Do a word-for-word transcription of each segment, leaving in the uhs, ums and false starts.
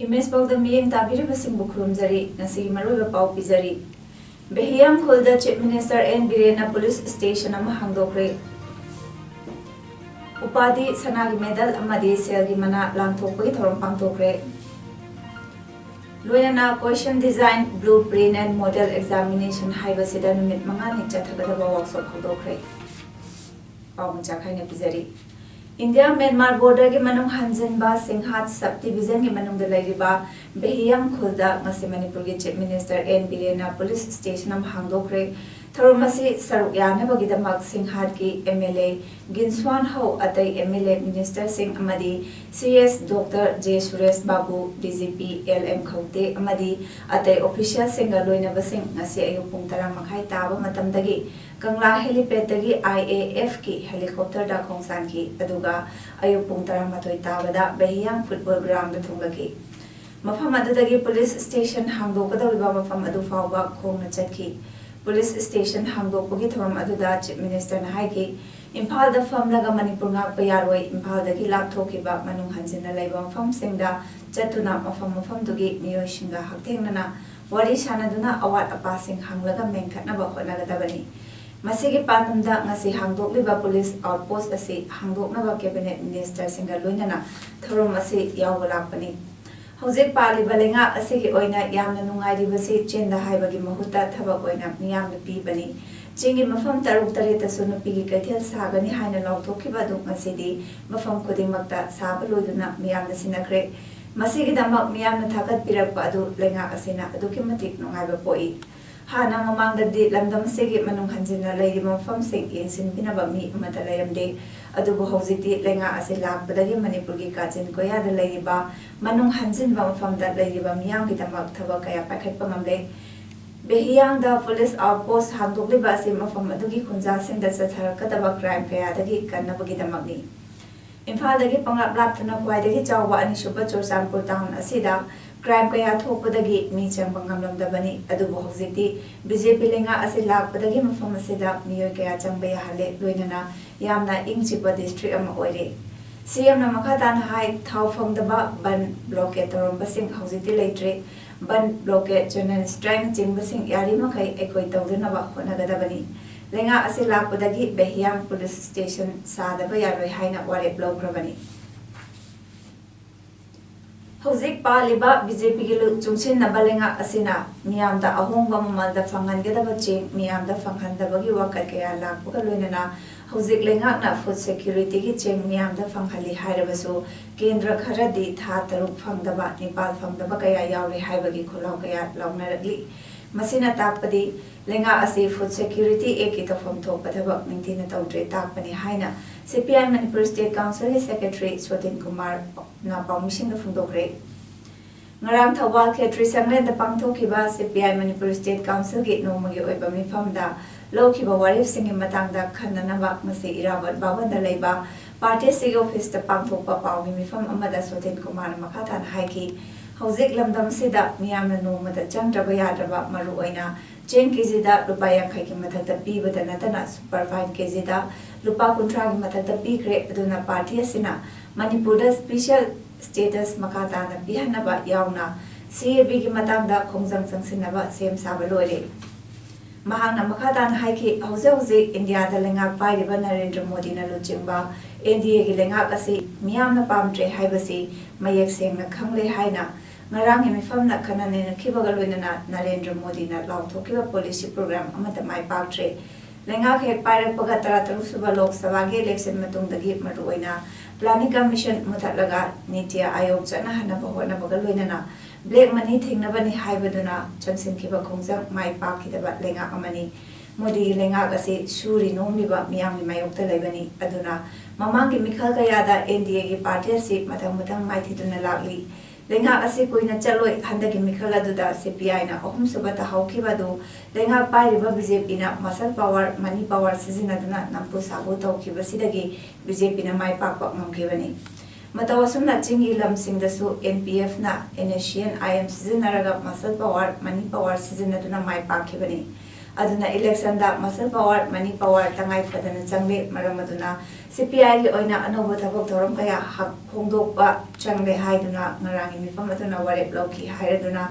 Image ꯄꯥꯎꯗ ꯃꯤꯠꯌꯦꯡ ꯇꯥꯕꯤꯔꯤꯕꯁꯤꯡꯕꯨ ꯈꯨꯔꯨꯝꯖꯔꯤ꯫ ꯉꯁꯤꯒꯤ ꯃꯔꯨꯑꯣꯏꯕ ꯄꯥꯎ ꯄꯤꯖꯔꯤ꯫ ꯕꯦꯍꯤꯌꯥꯡ ꯈꯨꯜꯗ Chief Minister ꯑꯦꯟ ꯕꯤꯔꯦꯟꯅ police station ꯑꯃ ꯍꯥꯡꯗꯣꯛꯈ꯭ꯔꯦ꯫ ꯎꯄꯥꯗꯤ ꯁꯅꯥꯒꯤ medal ꯑꯃꯗꯤ ꯁꯦꯜꯒꯤ ꯃꯅꯥ ꯂꯥꯟꯊꯣꯛꯄꯒꯤ ꯊꯧꯔꯝ ꯄꯥꯡꯊꯣꯛꯈ꯭ꯔꯦ꯫ ꯂꯣꯏꯅꯅ Question Design, Blueprint and Model Examination ꯍꯥꯏꯕꯁꯤꯗ ꯅꯨꯃꯤꯠ ꯃꯉꯥꯅꯤ ꯆꯠꯊꯒꯗꯕ workshop ꯍꯧꯗꯣꯛꯈ꯭ꯔꯦ꯫ ꯄꯥꯎ ꯃꯆꯥ ꯈꯥꯏꯅ ꯄꯤꯖꯔꯤ꯫ ꯏꯟꯗꯤꯌꯥ ꯃ꯭ꯌꯥꯟꯃꯥꯔ borderꯒꯤ ꯃꯅꯨꯡ ꯍꯟꯖꯤꯟꯕ ꯁꯤꯡꯍꯥꯠ sub divisionꯒꯤ ꯃꯅꯨꯡꯗ ꯂꯩꯔꯤꯕ ꯕꯦꯍꯤꯌꯥꯡ ꯈꯨꯜꯗ ꯉꯁꯤ ꯃꯅꯤꯄꯨꯔꯒꯤ Chief Minister ꯑꯦꯟ ꯕꯤꯔꯦꯟꯅ police station ꯑꯃ ꯍꯥꯡꯗꯣꯛꯈ꯭ꯔꯦ꯫ ꯊꯧꯔꯝ ꯑꯁꯤ ꯁꯔꯨꯛ ꯌꯥꯅꯕꯒꯤꯗꯃꯛ ꯁꯤꯡꯍꯥꯠꯀꯤ ꯑꯦꯝ ꯑꯦꯜ ꯑꯦ ꯒꯤꯟꯁ꯭ꯋꯥꯟ ꯍꯧ, ꯑꯇꯩ ꯑꯦꯝ ꯑꯦꯜ ꯑꯦ ministerꯁꯤꯡ ꯑꯃꯗꯤ C S doctor J Suresh Babu, D G P L M Khaute ꯑꯃꯗꯤ ꯑꯇꯩ officialꯁꯤꯡꯒ ꯂꯣꯏꯅꯕꯁꯤꯡ ꯉꯁꯤ ꯑꯌꯨꯛ ꯄꯨꯡ ꯇꯔꯥ ꯃꯈꯥꯏ ꯇꯥꯕ ꯃꯇꯝꯗꯒꯤ ꯀꯪꯂꯥ helipadꯇꯒꯤ ꯑꯥꯏ ꯑꯦ ꯑꯦꯐꯀꯤ helicopterꯗ ꯈꯣꯡꯁꯥꯟꯈꯤ, ꯑꯗꯨꯒ ꯑꯌꯨꯛ ꯄꯨꯡ ꯇꯔꯥꯃꯥꯊꯣꯏ ꯇꯥꯕꯗ ꯕꯦꯍꯤꯌꯥꯡ football groundꯗ ꯊꯨꯡꯂꯈꯤ꯫ ꯃꯐꯝ ꯑꯗꯨꯗꯒꯤ police station ꯍꯥꯡꯗꯣꯛꯀꯗꯧꯔꯤꯕ ꯃꯐꯝ ꯑꯗꯨ ꯐꯥꯎꯕ ꯈꯣꯡꯅ ꯆꯠꯈꯤ꯫ Police station ꯍꯥꯡꯗꯣꯛꯄꯒꯤ ꯊꯧꯔꯝ ꯑꯗꯨꯗ Chief Ministerꯅ ꯍꯥꯏꯈꯤ, "ꯏꯝꯐꯥꯜꯗ ꯐꯝꯂꯒ ꯃꯅꯤꯄꯨꯔ ꯉꯥꯛꯄ ꯌꯥꯔꯣꯏ꯫ ꯏꯝꯐꯥꯜꯗꯒꯤ ꯂꯥꯞꯊꯣꯛꯈꯤꯕ ꯃꯅꯨꯡ ꯍꯟꯖꯤꯟꯅ ꯂꯩꯕ ꯃꯐꯝꯁꯤꯡꯗ ꯆꯠꯇꯨꯅ ꯃꯐꯝ ꯃꯐꯝꯗꯨꯒꯤ ꯃꯤꯑꯣꯏꯁꯤꯡꯒ ꯍꯛꯊꯦꯡꯅꯅ ꯋꯥꯔꯤ ꯁꯥꯅꯗꯨꯅ ꯑꯋꯥꯠ ꯑꯄꯥꯁꯤꯡ ꯍꯪꯂꯒ ꯃꯦꯟꯈꯠꯅꯕ ꯍꯣꯠꯅꯒꯗꯕꯅꯤ꯫" ꯃꯁꯤꯒꯤ ꯄꯥꯟꯗꯝꯗ ꯉꯁꯤ ꯍꯥꯡꯗꯣꯛꯂꯤꯕ police outpost ꯑꯁꯤ ꯍꯥꯡꯗꯣꯛꯅꯕ cabinet ministerꯁꯤꯡꯒ ꯂꯣꯏꯅꯅ ꯊꯧꯔꯝ ꯑꯁꯤ ꯌꯥꯎꯕ ꯂꯥꯛꯄꯅꯤ꯫ ꯍꯧꯖꯤꯛ ꯄꯥꯜꯂꯤꯕ ꯂꯩꯉꯥꯛ ꯑꯁꯤꯒꯤ ꯑꯣꯏꯅ ꯌꯥꯝꯅ ꯅꯨꯡꯉꯥꯏꯔꯤꯕꯁꯤ ꯆꯤꯟꯗ ꯍꯥꯏꯕꯒꯤ ꯃꯍꯨꯠꯇ ꯊꯕꯛ ꯑꯣꯏꯅ ꯃꯤꯌꯥꯝꯗ ꯄꯤꯕꯅꯤ꯫ ꯆꯤꯡꯒꯤ ꯃꯐꯝ ꯇꯔꯨꯛ ꯇꯔꯦꯠꯇꯁꯨ ꯅꯨꯄꯤꯒꯤ ꯀꯩꯊꯦꯜ ꯁꯥꯒꯅꯤ ꯍꯥꯏꯅ ꯂꯥꯎꯊꯣꯛꯈꯤꯕ ꯑꯗꯨ ꯉꯁꯤꯗꯤ ꯃꯐꯝ ꯈꯨꯗꯤꯡꯃꯛꯇ ꯁꯥꯕ ꯂꯣꯏꯗꯨꯅ ꯃꯤꯌꯥꯝꯗ ꯁꯤꯟꯅꯈ꯭ꯔꯦ꯫ ꯃꯁꯤꯒꯤꯗꯃꯛ ꯃꯤꯌꯥꯝꯅ ꯊꯥꯒꯠꯄꯤꯔꯛꯄ ꯑꯗꯨ ꯂꯩꯉꯥꯛ ꯑꯁꯤꯅ ꯑꯗꯨꯛꯀꯤ ꯃꯇꯤꯛ ꯅꯨꯡꯉꯥꯏꯕ ꯄꯣꯛꯏ꯫ ꯍꯥꯟꯅ ꯃꯃꯥꯡꯗꯗꯤ ꯂꯝꯗꯝ ꯑꯁꯤꯒꯤ ꯃꯅꯨꯡ ꯍꯟꯖꯤꯟꯅ ꯂꯩꯔꯤꯕ ꯃꯐꯝꯁꯤꯡ ꯌꯦꯡꯁꯤꯟꯕꯤꯅꯕ ꯃꯤ ꯑꯃꯠꯇ ꯂꯩꯔꯝꯗꯦ꯫ ꯑꯗꯨꯕꯨ ꯍꯧꯖꯤꯛꯇꯤ ꯂꯩꯉꯥꯛ ꯑꯁꯤ ꯂꯥꯛꯄꯗꯒꯤ ꯃꯅꯤꯄꯨꯔꯒꯤ ꯀꯥꯆꯤꯟ ꯀꯣꯌꯥꯗ ꯂꯩꯔꯤꯕ, ꯃꯅꯨꯡ ꯍꯟꯖꯤꯟꯕ ꯃꯐꯝꯗ ꯂꯩꯔꯤꯕ ꯃꯤꯌꯥꯝꯒꯤꯗꯃꯛ ꯊꯕꯛ ꯀꯌꯥ ꯄꯥꯏꯈꯠꯄ ꯉꯝꯂꯦ꯫ ꯕꯦꯍꯤꯌꯥꯡꯗ ꯄꯨꯂꯤꯁ ꯑꯥꯎꯠꯄꯣꯁ ꯍꯥꯡꯗꯣꯛꯂꯤꯕ ꯑꯁꯤ ꯃꯐꯝ ꯑꯗꯨꯒꯤ ꯈꯨꯟꯖꯥꯁꯤꯡꯗ ꯆꯠꯊꯔꯛꯀꯗꯕ ꯀ꯭ꯔꯥꯏꯝ ꯀꯌꯥꯗꯒꯤ ꯀꯟꯅꯕꯒꯤꯗꯃꯛꯅꯤ꯫ ꯏꯝꯐꯥꯜꯗꯒꯤ ꯄꯪꯂꯥꯞ ꯂꯥꯞꯇꯅ ꯈ꯭ꯋꯥꯏꯗꯒꯤ ꯆꯥꯎꯕ ꯑꯅꯤꯁꯨꯕ ꯆꯨꯔꯆꯥꯟꯄꯨꯔ ꯇꯥꯎꯟ ꯑꯁꯤꯗ ꯀ꯭ꯔꯥꯏꯝ ꯀꯌꯥ ꯊꯣꯛꯄꯗꯒꯤ ꯃꯤ ꯆꯪꯕ ꯉꯝꯂꯝꯗꯕꯅꯤ꯫ ꯑꯗꯨꯕꯨ ꯍꯧꯖꯤꯛꯇꯤ ꯕꯤ ꯖꯦ ꯄꯤ ꯂꯩꯉꯥꯛ ꯑꯁꯤ ꯂꯥꯛꯄꯗꯒꯤ ꯃꯐꯝ ꯑꯁꯤꯗ ꯃꯤꯑꯣꯏ ꯀꯌꯥ ꯆꯪꯕ ꯌꯥꯍꯜꯂꯦ, ꯂꯣꯏꯅꯅ ꯌꯥꯝꯅ ꯏꯪ ꯆꯤꯛꯄ ꯗꯤꯁꯇ꯭ꯔꯤꯛ ꯑꯃ ꯑꯣꯏꯔꯦ꯫ ꯁꯤ ꯑꯦꯝꯅ ꯃꯈꯥ ꯇꯥꯅ ꯍꯥꯏ, ꯊꯥꯎ ꯐꯪꯗꯕ, ꯕꯟ ꯕ꯭ꯂꯣꯀꯦꯠ ꯇꯧꯔꯝꯕꯁꯤꯡ ꯍꯧꯖꯤꯛꯇꯤ ꯂꯩꯇ꯭ꯔꯦ꯫ ꯕꯟ ꯕ꯭ꯂꯣꯀꯦꯠ, ꯖꯦꯅꯔꯦꯜ ꯁ꯭ꯇ꯭ꯔꯥꯏꯛꯅꯆꯤꯡꯕꯁꯤꯡ ꯌꯥꯔꯤꯃꯈꯩ ꯑꯩꯈꯣꯏ ꯇꯧꯗꯅꯕ ꯍꯣꯠꯅꯒꯗꯕꯅꯤ꯫ ꯂꯩꯉꯥꯛ ꯑꯁꯤ ꯂꯥꯛꯄꯗꯒꯤ ꯕꯦꯍꯤꯌꯥꯡ ꯄꯨꯂꯤꯁ ꯁ꯭ꯇꯦꯁꯟ ꯁꯥꯗꯕ ꯌꯥꯔꯣꯏ ꯍꯥꯏꯅ ꯋꯥꯔꯦꯞ ꯂꯧꯈ꯭ꯔꯕꯅꯤ꯫ ꯍꯧꯖꯤꯛ ꯄꯥꯜꯂꯤꯕ ꯕꯤ ꯖꯦ ꯄꯤꯒꯤ ꯂꯨ-, ꯆꯨꯡꯁꯤꯟꯅꯕ ꯂꯩꯉꯥꯛ ꯑꯁꯤꯅ ꯃꯤꯌꯥꯝꯗ ꯑꯍꯣꯡꯕ ꯃꯃꯜꯗ ꯐꯪꯍꯟꯒꯗꯕ ꯆꯦꯡ ꯃꯤꯌꯥꯝꯗ ꯐꯪꯍꯟꯗꯕꯒꯤ ꯋꯥꯀꯠ ꯀꯌꯥ ꯂꯥꯛꯄꯒ ꯂꯣꯏꯅꯅ ꯍꯧꯖꯤꯛ ꯂꯩꯉꯥꯛꯅ ꯐꯨꯗ ꯁꯦꯀ꯭ꯌꯨꯔꯤꯇꯤꯒꯤ ꯆꯦꯡ ꯃꯤꯌꯥꯝꯗ ꯐꯪꯍꯜꯂꯤ ꯍꯥꯏꯔꯕꯁꯨ ꯀꯦꯟꯗ꯭ꯔ ꯈꯔꯗꯤ ꯊꯥ ꯇꯔꯨꯛ ꯐꯪꯗꯕ, ꯅꯤꯄꯥꯜ ꯐꯪꯗꯕ ꯀꯌꯥ ꯌꯥꯎꯔꯤ ꯍꯥꯏꯕꯒꯤ ꯈꯣꯜꯂꯥꯎ ꯀꯌꯥ ꯂꯥꯎꯅꯔꯛꯂꯤ꯫ ꯃꯁꯤꯅ ꯇꯥꯛꯄꯗꯤ ꯂꯩꯉꯥꯛ ꯑꯁꯤ ꯐꯨꯗ ꯁꯦꯀ꯭ꯌꯨꯔꯤꯇꯤ ꯑꯦꯛꯀꯤ ꯇꯧꯐꯝ ꯊꯣꯛꯄ ꯊꯕꯛ ꯅꯤꯡꯊꯤꯅ ꯇꯧꯗ꯭ꯔꯦ ꯇꯥꯛꯄꯅꯤ ꯍꯥꯏꯅ ꯁꯤ ꯄꯤ ꯑꯥꯏ ꯃꯅꯤꯄꯨꯔ ꯁ꯭ꯇꯦꯠ ꯀꯥꯎꯟꯁꯤꯜꯒꯤ ꯁꯦꯀ꯭ꯔꯦꯇꯔꯤ ꯁꯣꯇꯤꯟ ꯀꯨꯃꯥꯔꯅ ꯄꯥꯎꯃꯤꯁꯤꯡꯗ ꯐꯣꯡꯗꯣꯛꯈ꯭ꯔꯦ꯫ ꯉꯔꯥꯡ ꯊꯧꯕꯥꯜ ꯈꯦꯇ꯭ꯔꯤ ꯁꯪꯂꯦꯟꯗ ꯄꯥꯡꯊꯣꯛꯈꯤꯕ ꯁꯤ ꯄꯤ ꯑꯥꯏ ꯃꯅꯤꯄꯨꯔ ꯁ꯭ꯇꯦꯠ ꯀꯥꯎꯟꯁꯤꯜꯒꯤ ꯅꯣꯡꯃꯒꯤ ꯑꯣꯏꯕ ꯃꯤꯐꯝꯗ ꯂꯧꯈꯤꯕ ꯋꯥꯔꯦꯞꯁꯤꯡꯒꯤ ꯃꯇꯥꯡꯗ ꯈꯟꯅꯅꯕ ꯉꯁꯤ ꯏꯔꯥꯕꯣꯠ ꯚꯕꯟꯗ ꯂꯩꯕ ꯄꯥꯔꯇꯤ ꯑꯁꯤꯒꯤ ꯑꯣꯐꯤꯁꯇ ꯄꯥꯡꯊꯣꯛꯄ ꯄꯥꯎꯒꯤ ꯃꯤꯐꯝ ꯑꯃꯗ ꯁꯣꯇꯤꯟ ꯀꯨꯃꯥꯔꯅ ꯃꯈꯥ ꯇꯥꯅ ꯍꯥꯏꯈꯤ, ꯍꯧꯖꯤꯛ ꯂꯝꯗꯝꯁꯤꯗ ꯃꯤꯌꯥꯝꯅ ꯅꯣꯡꯃꯗ ꯆꯪꯗ꯭ꯔꯕ ꯌꯥꯗ꯭ꯔꯕ, ꯃꯔꯨꯑꯣꯏꯅ ꯆꯦꯡ ꯀꯦꯖꯤꯗ ꯂꯨꯄꯥ ꯌꯥꯡꯈꯩꯒꯤ ꯃꯊꯛꯇ ꯄꯤꯕꯗ ꯅꯠꯇꯅ ꯁꯨꯄꯔꯐꯥꯏꯟ ꯀꯦꯖꯤꯗ ꯂꯨꯄꯥ ꯀꯨꯟꯊ꯭ꯔꯥꯒꯤ ꯃꯊꯛꯇ ꯄꯤꯈ꯭ꯔꯦ꯫ ꯑꯗꯨꯅ ꯄꯥꯔꯇꯤ ꯑꯁꯤꯅ ꯃꯅꯤꯄꯨꯔꯗ ꯁ꯭ꯄꯤꯁꯦꯜ ꯁ꯭ꯇꯦꯇꯁ ꯃꯈꯥ ꯇꯥꯅ ꯄꯤꯍꯟꯅꯕ ꯌꯥꯎꯅ ꯁꯤ ꯑꯦ ꯕꯤꯒꯤ ꯃꯇꯥꯡꯗ ꯈꯣꯡꯖꯪ ꯆꯪꯁꯤꯟꯅꯕ ꯁꯦꯝ ꯁꯥꯕ ꯂꯣꯏꯔꯦ꯫ ꯃꯍꯥꯛꯅ ꯃꯈꯥ ꯇꯥꯅ ꯍꯥꯏꯈꯤ, ꯍꯧꯖꯤꯛ ꯍꯧꯖꯤꯛ ꯏꯟꯗꯤꯌꯥꯗ ꯂꯩꯉꯥꯛ ꯄꯥꯏꯔꯤꯕ ꯅꯔꯦꯟꯗ꯭ꯔ ꯃꯣꯗꯤꯅ ꯂꯨꯆꯤꯡꯕ ꯑꯦꯟ ꯗꯤ ꯑꯦꯒꯤ ꯂꯩꯉꯥꯛ ꯑꯁꯤ ꯃꯤꯌꯥꯝꯅ ꯄꯥꯝꯗ꯭ꯔꯦ ꯍꯥꯏꯕꯁꯤ ꯃꯌꯦꯛ ꯁꯦꯡꯅ ꯈꯪꯂꯦ ꯍꯥꯏꯅ ꯉꯔꯥꯡꯒꯤ ꯃꯤꯐꯝꯅ ꯈꯟꯅ ꯅꯩꯅꯈꯤꯕꯒ ꯂꯣꯏꯅꯅ ꯅꯔꯦꯟꯗ꯭ꯔ ꯃꯣꯗꯤꯅ ꯂꯥꯎꯊꯣꯛꯈꯤꯕ ꯄꯣꯂꯤꯁꯤ ꯄ꯭ꯔꯣꯒ꯭ꯔꯥꯝ ꯑꯃꯠꯇ ꯃꯥꯏ ꯄꯥꯛꯇ꯭ꯔꯦ꯫ ꯂꯩꯉꯥꯛ ꯍꯦꯛ ꯄꯥꯏꯔꯛꯄꯒ ꯇꯔꯥꯇꯔꯨꯛ ꯁꯨꯕ ꯂꯣꯛ ꯁꯚꯥꯒꯤ ꯏꯂꯦꯛꯁꯟ ꯃꯇꯨꯡꯗꯒꯤ ꯃꯔꯨꯑꯣꯏꯅ ꯄ꯭ꯂꯥꯅꯤꯡ ꯀꯃꯤꯁꯟ ꯃꯨꯊꯠꯂꯒ ꯅꯤꯇꯤ ꯑꯥꯌꯣꯒ ꯆꯠꯅꯍꯟꯅꯕ ꯍꯣꯠꯅꯕꯒ ꯂꯣꯏꯅꯅ ꯕ꯭ꯂꯦꯛ ꯃꯅꯤ ꯊꯤꯡꯅꯕꯅꯤ ꯍꯥꯏꯕꯗꯨꯅ ꯆꯪꯁꯤꯟꯈꯤꯕ ꯈꯣꯡꯖꯪ ꯃꯥꯏ ꯄꯥꯛꯈꯤꯗꯕ ꯂꯩꯉꯥꯛ ꯑꯃꯅꯤ꯫ ꯃꯣꯗꯤꯒꯤ ꯂꯩꯉꯥꯛ ꯑꯁꯤ ꯁꯨꯔꯤ ꯅꯣꯝꯂꯤꯕ ꯃꯤꯌꯥꯝꯒꯤ ꯃꯥꯌꯣꯛꯇ ꯂꯩꯕꯅꯤ꯫ ꯑꯗꯨꯅ ꯃꯃꯥꯡꯒꯤ ꯃꯤꯈꯜ ꯀꯌꯥꯗ ꯑꯦꯟ ꯗꯤ ꯑꯦꯒꯤ ꯄꯥꯔꯇꯤ ꯑꯁꯤ ꯃꯊꯪ ꯃꯊꯪ ꯃꯥꯏꯊꯤꯗꯨꯅ ꯂꯥꯛꯂꯤ꯫ ꯂꯩꯉꯥꯛ ꯑꯁꯤ ꯀꯨꯏꯅ ꯆꯠꯂꯣꯏ꯫ ꯍꯟꯗꯛꯀꯤ ꯃꯤꯈꯜ ꯑꯗꯨꯗ ꯁꯤ ꯄꯤ ꯑꯥꯏꯅ ꯑꯍꯨꯝꯁꯨꯕ ꯇꯥꯍꯧꯈꯤꯕ ꯑꯗꯨ ꯂꯩꯉꯥꯛ ꯄꯥꯏꯔꯤꯕ ꯕꯤ ꯖꯦ ꯄꯤꯅ muscle power, money power ꯁꯤꯖꯤꯟꯅꯗꯨꯅ ꯅꯝꯐꯨ ꯁꯥꯐꯨ ꯇꯧꯈꯤꯕꯁꯤꯗꯒꯤ ꯕꯤ ꯖꯦ ꯄꯤꯅ ꯃꯥꯏ ꯄꯥꯛꯄ ꯉꯝꯈꯤꯕꯅꯤ꯫ ꯃꯇꯧ ꯑꯁꯨꯝꯅ ꯆꯤꯡꯒꯤ ꯂꯝꯁꯤꯡꯗꯁꯨ N P ꯑꯦꯐꯅ N S C N I M ꯁꯤꯖꯤꯟꯅꯔꯒ muscle power, money power ꯁꯤꯖꯤꯟꯅꯗꯨꯅ ꯃꯥꯏ ꯄꯥꯛꯈꯤꯕꯅꯤ꯫ ꯑꯗꯨꯅ ꯏꯂꯦꯛꯁꯟꯗ muscle power, money power ꯇꯉꯥꯏ ꯐꯗꯅ ꯆꯪꯂꯦ꯫ ꯃꯔꯝ ꯑꯗꯨꯅ ꯁꯤ ꯄꯤ ꯑꯥꯏꯒꯤ ꯑꯣꯏꯅ ꯑꯅꯧꯕ ꯊꯕꯛ ꯊꯧꯔꯝ ꯀꯌꯥ ꯍꯛ-, ꯍꯣꯡꯗꯣꯛꯄ ꯆꯪꯂꯦ ꯍꯥꯏꯗꯨꯅ ꯉꯔꯥꯡꯒꯤ ꯃꯤꯐꯝ ꯑꯗꯨꯅ ꯋꯥꯔꯦꯞ ꯂꯧꯈꯤ ꯍꯥꯏꯔꯗꯨꯅ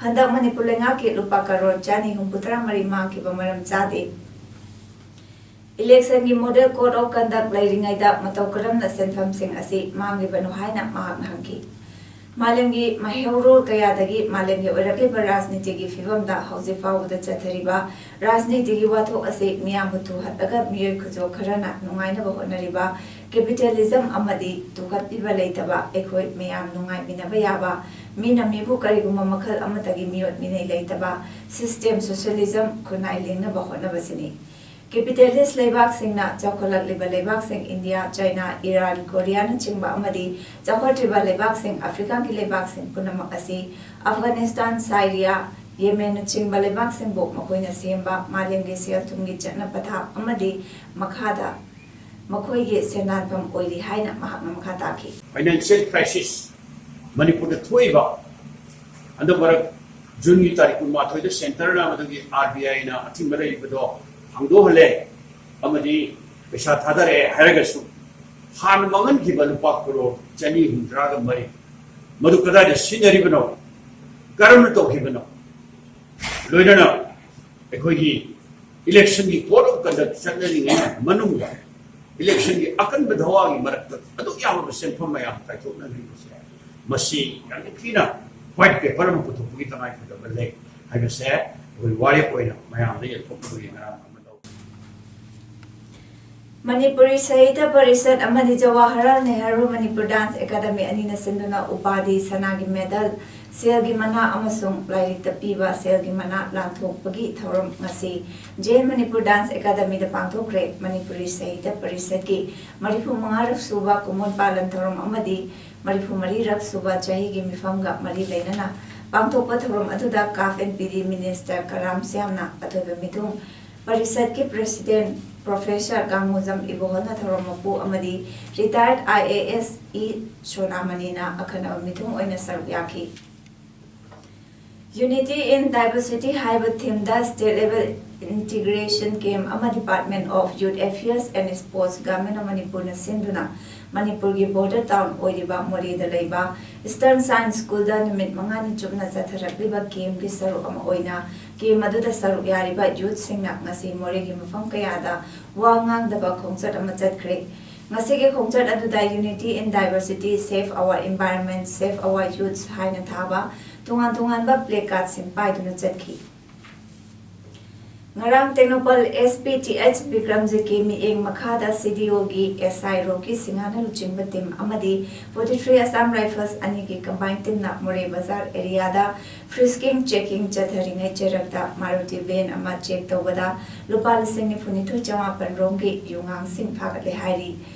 ꯍꯟꯗꯛ ꯃꯅꯤꯄꯨꯔ ꯂꯩꯉꯥꯛꯀꯤ ꯂꯨꯄꯥ ꯀꯔꯣꯔ ꯆꯅꯤ ꯍꯨꯝꯐꯨꯇꯔꯥ ꯃꯔꯤ ꯃꯥꯡꯈꯤꯕ ꯃꯔꯝ ꯆꯥꯗꯦ꯫ ꯏꯂꯦꯛꯁꯟꯒꯤ model code of conduct ꯂꯩꯔꯤꯉꯩꯗ ꯃꯇꯧ ꯀꯔꯝꯅ ꯁꯦꯟꯐꯝꯁꯤꯡ ꯑꯁꯤ ꯃꯥꯡꯂꯤꯕꯅꯣ ꯍꯥꯏꯅ ꯃꯍꯥꯛꯅ ꯍꯪꯈꯤ꯫ ꯃꯥꯂꯦꯝꯒꯤ ꯃꯩꯍꯧꯔꯣꯜ ꯀꯌꯥꯗꯒꯤ ꯃꯥꯂꯦꯝꯒꯤ ꯑꯣꯏꯔꯛꯂꯤꯕ ꯔꯥꯖꯅꯤꯇꯤꯒꯤ ꯐꯤꯕꯝꯗ ꯍꯧꯖꯤꯛ ꯐꯥꯎꯕꯗ ꯆꯠꯊꯔꯤꯕ ꯔꯥꯖꯅꯤꯇꯤꯒꯤ ꯋꯥꯊꯣꯛ ꯑꯁꯤ ꯃꯤꯌꯥꯝꯕꯨ ꯊꯨꯍꯠꯂꯒ ꯃꯤꯑꯣꯏ ꯈꯨꯖꯣꯛ ꯈꯔꯅ ꯅꯨꯡꯉꯥꯏꯅꯕ ꯍꯣꯠꯅꯔꯤꯕ capitalism ꯑꯃꯗꯤ ꯊꯨꯍꯠꯄꯤꯕ ꯂꯩꯇꯕ ꯑꯩꯈꯣꯏ ꯃꯤꯌꯥꯝ ꯅꯨꯡꯉꯥꯏꯃꯤꯟꯅꯕ ꯌꯥꯕ, ꯃꯤꯅ ꯃꯤꯕꯨ ꯀꯔꯤꯒꯨꯝꯕ ꯃꯈꯜ ꯑꯃꯠꯇꯒꯤ ꯃꯤꯑꯣꯠ ꯃꯤꯅꯩ ꯂꯩꯇꯕ system socialism ꯈꯨꯟꯅꯥꯏ ꯂꯤꯡꯅꯕ ꯍꯣꯠꯅꯕꯁꯤꯅꯤ꯫ Capitalist ꯂꯩꯕꯥꯛꯁꯤꯡꯅ ꯆꯥꯎꯈꯠꯂꯛꯂꯤꯕ ꯂꯩꯕꯥꯛꯁꯤꯡ ꯏꯟꯗꯤꯌꯥ, ꯆꯥꯏꯅꯥ, ꯏꯔꯥꯟ, ꯀꯣꯔꯤꯌꯥꯅꯆꯤꯡꯕ ꯑꯃꯗꯤ ꯆꯥꯎꯈꯠꯇ꯭ꯔꯤꯕ ꯂꯩꯕꯥꯛꯁꯤꯡ ꯑꯐ꯭ꯔꯤꯀꯥꯒꯤ ꯂꯩꯕꯥꯛꯁꯤꯡ ꯄꯨꯝꯅꯃꯛ ꯑꯁꯤ ꯑꯐꯒꯥꯅꯤꯁꯇꯥꯟ, ꯁꯥꯏꯔꯤꯌꯥ, ꯌꯦꯃꯦꯟꯅꯆꯤꯡꯕ ꯂꯩꯕꯥꯛꯁꯤꯡꯕꯨ ꯃꯈꯣꯏꯅ ꯁꯦꯝꯕ ꯃꯥꯂꯦꯝꯒꯤ ꯁꯦꯜ ꯊꯨꯝꯒꯤ ꯆꯠꯅ ꯄꯊꯥꯞ ꯑꯃꯗꯤ ꯃꯈꯥꯗ ꯃꯈꯣꯏꯒꯤ ꯁꯦꯟꯗꯥꯟꯐꯝ ꯑꯣꯏꯔꯤ ꯍꯥꯏꯅ ꯃꯍꯥꯛꯅ ꯃꯈꯥ ꯇꯥꯈꯤ꯫ Financial crisis ꯃꯅꯤꯄꯨꯔꯗ ꯊꯣꯛꯏꯕ ꯍꯟꯗꯛ ꯃꯔꯛ ꯖꯨꯟꯒꯤ ꯇꯥꯔꯤꯛ ꯀꯨꯟꯃꯥꯊꯣꯏꯗ centreꯅ ꯃꯗꯨꯒꯤ R B Iꯅ ꯑꯊꯤꯡꯕ ꯂꯩꯔꯤꯕꯗꯣ ꯍꯥꯡꯗꯣꯛꯍꯜꯂꯦ ꯑꯃꯗꯤ ꯄꯩꯁꯥ ꯊꯥꯗꯔꯛꯑꯦ ꯍꯥꯏꯔꯒꯁꯨ ꯍꯥꯟꯅ ꯃꯥꯡꯍꯟꯈꯤꯕ ꯂꯨꯄꯥ ꯀꯔꯣꯔ ꯆꯅꯤ ꯍꯨꯝꯗ꯭ꯔꯥꯒ ꯃꯔꯤ ꯃꯗꯨ ꯀꯗꯥꯏꯗ ꯁꯤꯖꯤꯟꯅꯔꯤꯕꯅꯣ? ꯀꯔꯝꯅ ꯇꯧꯈꯤꯕꯅꯣ? ꯂꯣꯏꯅꯅ ꯑꯩꯈꯣꯏꯒꯤ electionꯒꯤ code of conduct ꯆꯠꯅꯔꯤꯉꯩ ꯃꯅꯨꯡꯗ electionꯒꯤ ꯑꯀꯟꯕ ꯙꯋꯥꯒꯤ ꯃꯔꯛꯇ ꯑꯗꯨꯛ ꯌꯥꯝꯂꯕ ꯁꯦꯟꯐꯝ ꯃꯌꯥꯝ ꯀꯥꯏꯊꯣꯛꯅꯈ꯭ꯔꯤꯕꯁꯦ, ꯃꯁꯤ ꯌꯥꯝꯅ ꯊꯤꯅ white paper ꯑꯃ ꯄꯨꯊꯣꯛꯄꯒꯤ ꯇꯉꯥꯏ ꯐꯗꯕ ꯂꯩ ꯍꯥꯏꯕꯁꯦ ꯑꯩꯈꯣꯏ ꯋꯥꯔꯦꯞ ꯑꯣꯏꯅ ꯃꯌꯥꯝꯗ ꯌꯦꯟꯊꯣꯛꯅꯕꯒꯤ ꯉꯔꯥꯡ ꯑꯃ ꯇꯧ꯫ ꯃꯅꯤꯄꯨꯔꯤ ꯁꯥꯍꯤꯇ꯭ꯌ ꯄꯔꯤꯁꯠ ꯑꯃꯗꯤ ꯖꯋꯥꯍꯔꯂꯥꯜ ꯅꯦꯍꯔꯨ ꯃꯅꯤꯄꯨꯔ ꯗꯥꯟꯁ ꯑꯦꯀꯥꯗꯃꯤ ꯑꯅꯤꯅ ꯁꯤꯟꯗꯨꯅ ꯎꯄꯥꯙꯤ, ꯁꯅꯥꯒꯤ ꯃꯦꯗꯜ, ꯁꯦꯜꯒꯤ ꯃꯅꯥ ꯑꯃꯁꯨꯡ ꯂꯥꯏꯔꯤꯛꯇ ꯄꯤꯕ ꯁꯦꯜꯒꯤ ꯃꯅꯥ ꯂꯥꯟꯊꯣꯛꯄꯒꯤ ꯊꯧꯔꯝ ꯉꯁꯤ ꯖꯦ ꯑꯦꯟ ꯃꯅꯤꯄꯨꯔ ꯗꯥꯟꯁ ꯑꯦꯀꯥꯗꯃꯤꯗ ꯄꯥꯡꯊꯣꯛꯈ꯭ꯔꯦ꯫ ꯃꯅꯤꯄꯨꯔꯤ ꯁꯥꯍꯤꯇ꯭ꯌ ꯄꯔꯤꯁꯠꯀꯤ ꯃꯔꯤꯐꯨ ꯃꯉꯥꯔꯛ ꯁꯨꯕ ꯀꯨꯝꯑꯣꯟ ꯄꯥꯂꯟ ꯊꯧꯔꯝ ꯑꯃꯗꯤ ꯃꯔꯤꯐꯨ ꯃꯔꯤꯔꯛ ꯁꯨꯕ ꯆꯍꯤꯒꯤ ꯃꯤꯐꯝꯒ ꯃꯔꯤ ꯂꯩꯅꯅ ꯄꯥꯡꯊꯣꯛꯄ ꯊꯧꯔꯝ ꯑꯗꯨꯗ ꯀꯥꯐ ꯑꯦꯟ ꯄꯤ ꯗꯤ ꯃꯤꯅꯤꯁꯇꯔ ꯀꯔꯥꯝ ꯁ꯭ꯌꯥꯝꯅ ꯑꯊꯣꯏꯕ ꯃꯤꯊꯨꯡ, ꯄꯔꯤꯁꯠꯀꯤ ꯄ꯭ꯔꯦꯁꯤꯗꯦꯟꯠ ꯄ꯭ꯔꯣꯐꯦꯁꯔ ꯀꯥꯡꯃꯨꯖꯝ ꯏꯕꯣꯍꯜꯅ ꯊꯧꯔꯝ ꯃꯄꯨ ꯑꯃꯗꯤ ꯔꯤꯇꯥꯌꯔꯗ ꯑꯥꯏ ꯑꯦ ꯑꯦꯁ ꯏ ꯁꯣꯅꯥꯃꯅꯤꯅ ꯑꯈꯟꯅꯕ ꯃꯤꯊꯨꯡ ꯑꯣꯏꯅ ꯁꯔꯨꯛ ꯌꯥꯈꯤ꯫ Unity in Diversity ꯍꯥꯏꯕ ꯊꯤꯝꯗ State Level Integration Camp ꯑꯃ Department of Youth Affairs and Sports, Government of ꯃꯅꯤꯄꯨꯔꯅ ꯁꯤꯟꯗꯨꯅ ꯃꯅꯤꯄꯨꯔꯒꯤ ꯕꯣꯔꯗꯔ ꯇꯥꯎꯟ ꯑꯣꯏꯔꯤꯕ ꯃꯣꯔꯦꯗ ꯂꯩꯕ ꯏꯁꯇꯔꯟ ꯁꯟꯁꯥꯏꯟ ꯁ꯭ꯀꯨꯜꯗ ꯅꯨꯃꯤꯠ ꯃꯉꯥꯅꯤ ꯆꯨꯞꯅ ꯆꯠꯊꯔꯛꯂꯤꯕ ꯀꯦꯝꯞꯀꯤ ꯁꯔꯨꯛ ꯑꯃ ꯑꯣꯏꯅ ꯀꯦꯝꯞ ꯑꯗꯨꯗ ꯁꯔꯨꯛ ꯌꯥꯔꯤꯕ ꯌꯨꯠꯁꯤꯡꯅ ꯉꯁꯤ ꯃꯣꯔꯦꯒꯤ ꯃꯐꯝ ꯀꯌꯥꯗ ꯋꯥ ꯉꯥꯡꯗꯕ ꯈꯣꯡꯆꯠ ꯑꯃ ꯆꯠꯈ꯭ꯔꯦ꯫ ꯉꯁꯤꯒꯤ ꯈꯣꯡꯆꯠ ꯑꯗꯨꯗ Unity in Diversity, Save Our Environment, Save Our Youths ꯍꯥꯏꯅ ꯊꯥꯕ ꯇꯣꯉꯥꯟ ꯇꯣꯉꯥꯟꯕ ꯄ꯭ꯂꯦ ꯀꯥꯔꯗꯁꯤꯡ ꯄꯥꯏꯗꯨꯅ ꯆꯠꯈꯤ꯫ ꯉꯔꯥꯡ Tengnoupal S P T H ꯕꯤꯀ꯭ꯔꯝꯖꯤꯠꯀꯤ ꯃꯤꯠꯌꯦꯡ ꯃꯈꯥꯗ ꯁꯤ ꯗꯤ ꯑꯣꯒꯤ ꯑꯦꯁ ꯑꯥꯏ ꯔꯣꯀꯤ ꯁꯤꯡꯍꯥꯅ ꯂꯨꯆꯤꯡꯕ ꯇꯤꯝ ꯑꯃꯗꯤ forty three Assam Rifles ꯑꯅꯤꯒꯤ ꯀꯝꯕꯥꯏꯟ ꯇꯤꯝꯅ ꯃꯣꯔꯦ ꯕꯖꯥꯔ ꯑꯦꯔꯤꯌꯥꯗ ꯐ꯭ꯔꯤꯁꯀꯤꯡ ꯆꯦꯀꯤꯡ ꯆꯠꯊꯔꯤꯉꯩ ꯆꯩꯔꯛꯇ ꯃꯥꯔꯨꯇꯤ ꯚꯦꯟ ꯑꯃ ꯆꯦꯛ ꯇꯧꯕꯗ ꯂꯨꯄꯥ ꯂꯤꯁꯤꯡ ꯅꯤꯐꯨ ꯅꯤꯊꯣꯏ ꯆꯃꯥꯄꯟ ꯔꯣꯝꯒꯤ ꯌꯨꯉꯥꯡꯁꯤꯡ ꯐꯥꯒꯠꯂꯦ ꯍꯥꯏꯔꯤ꯫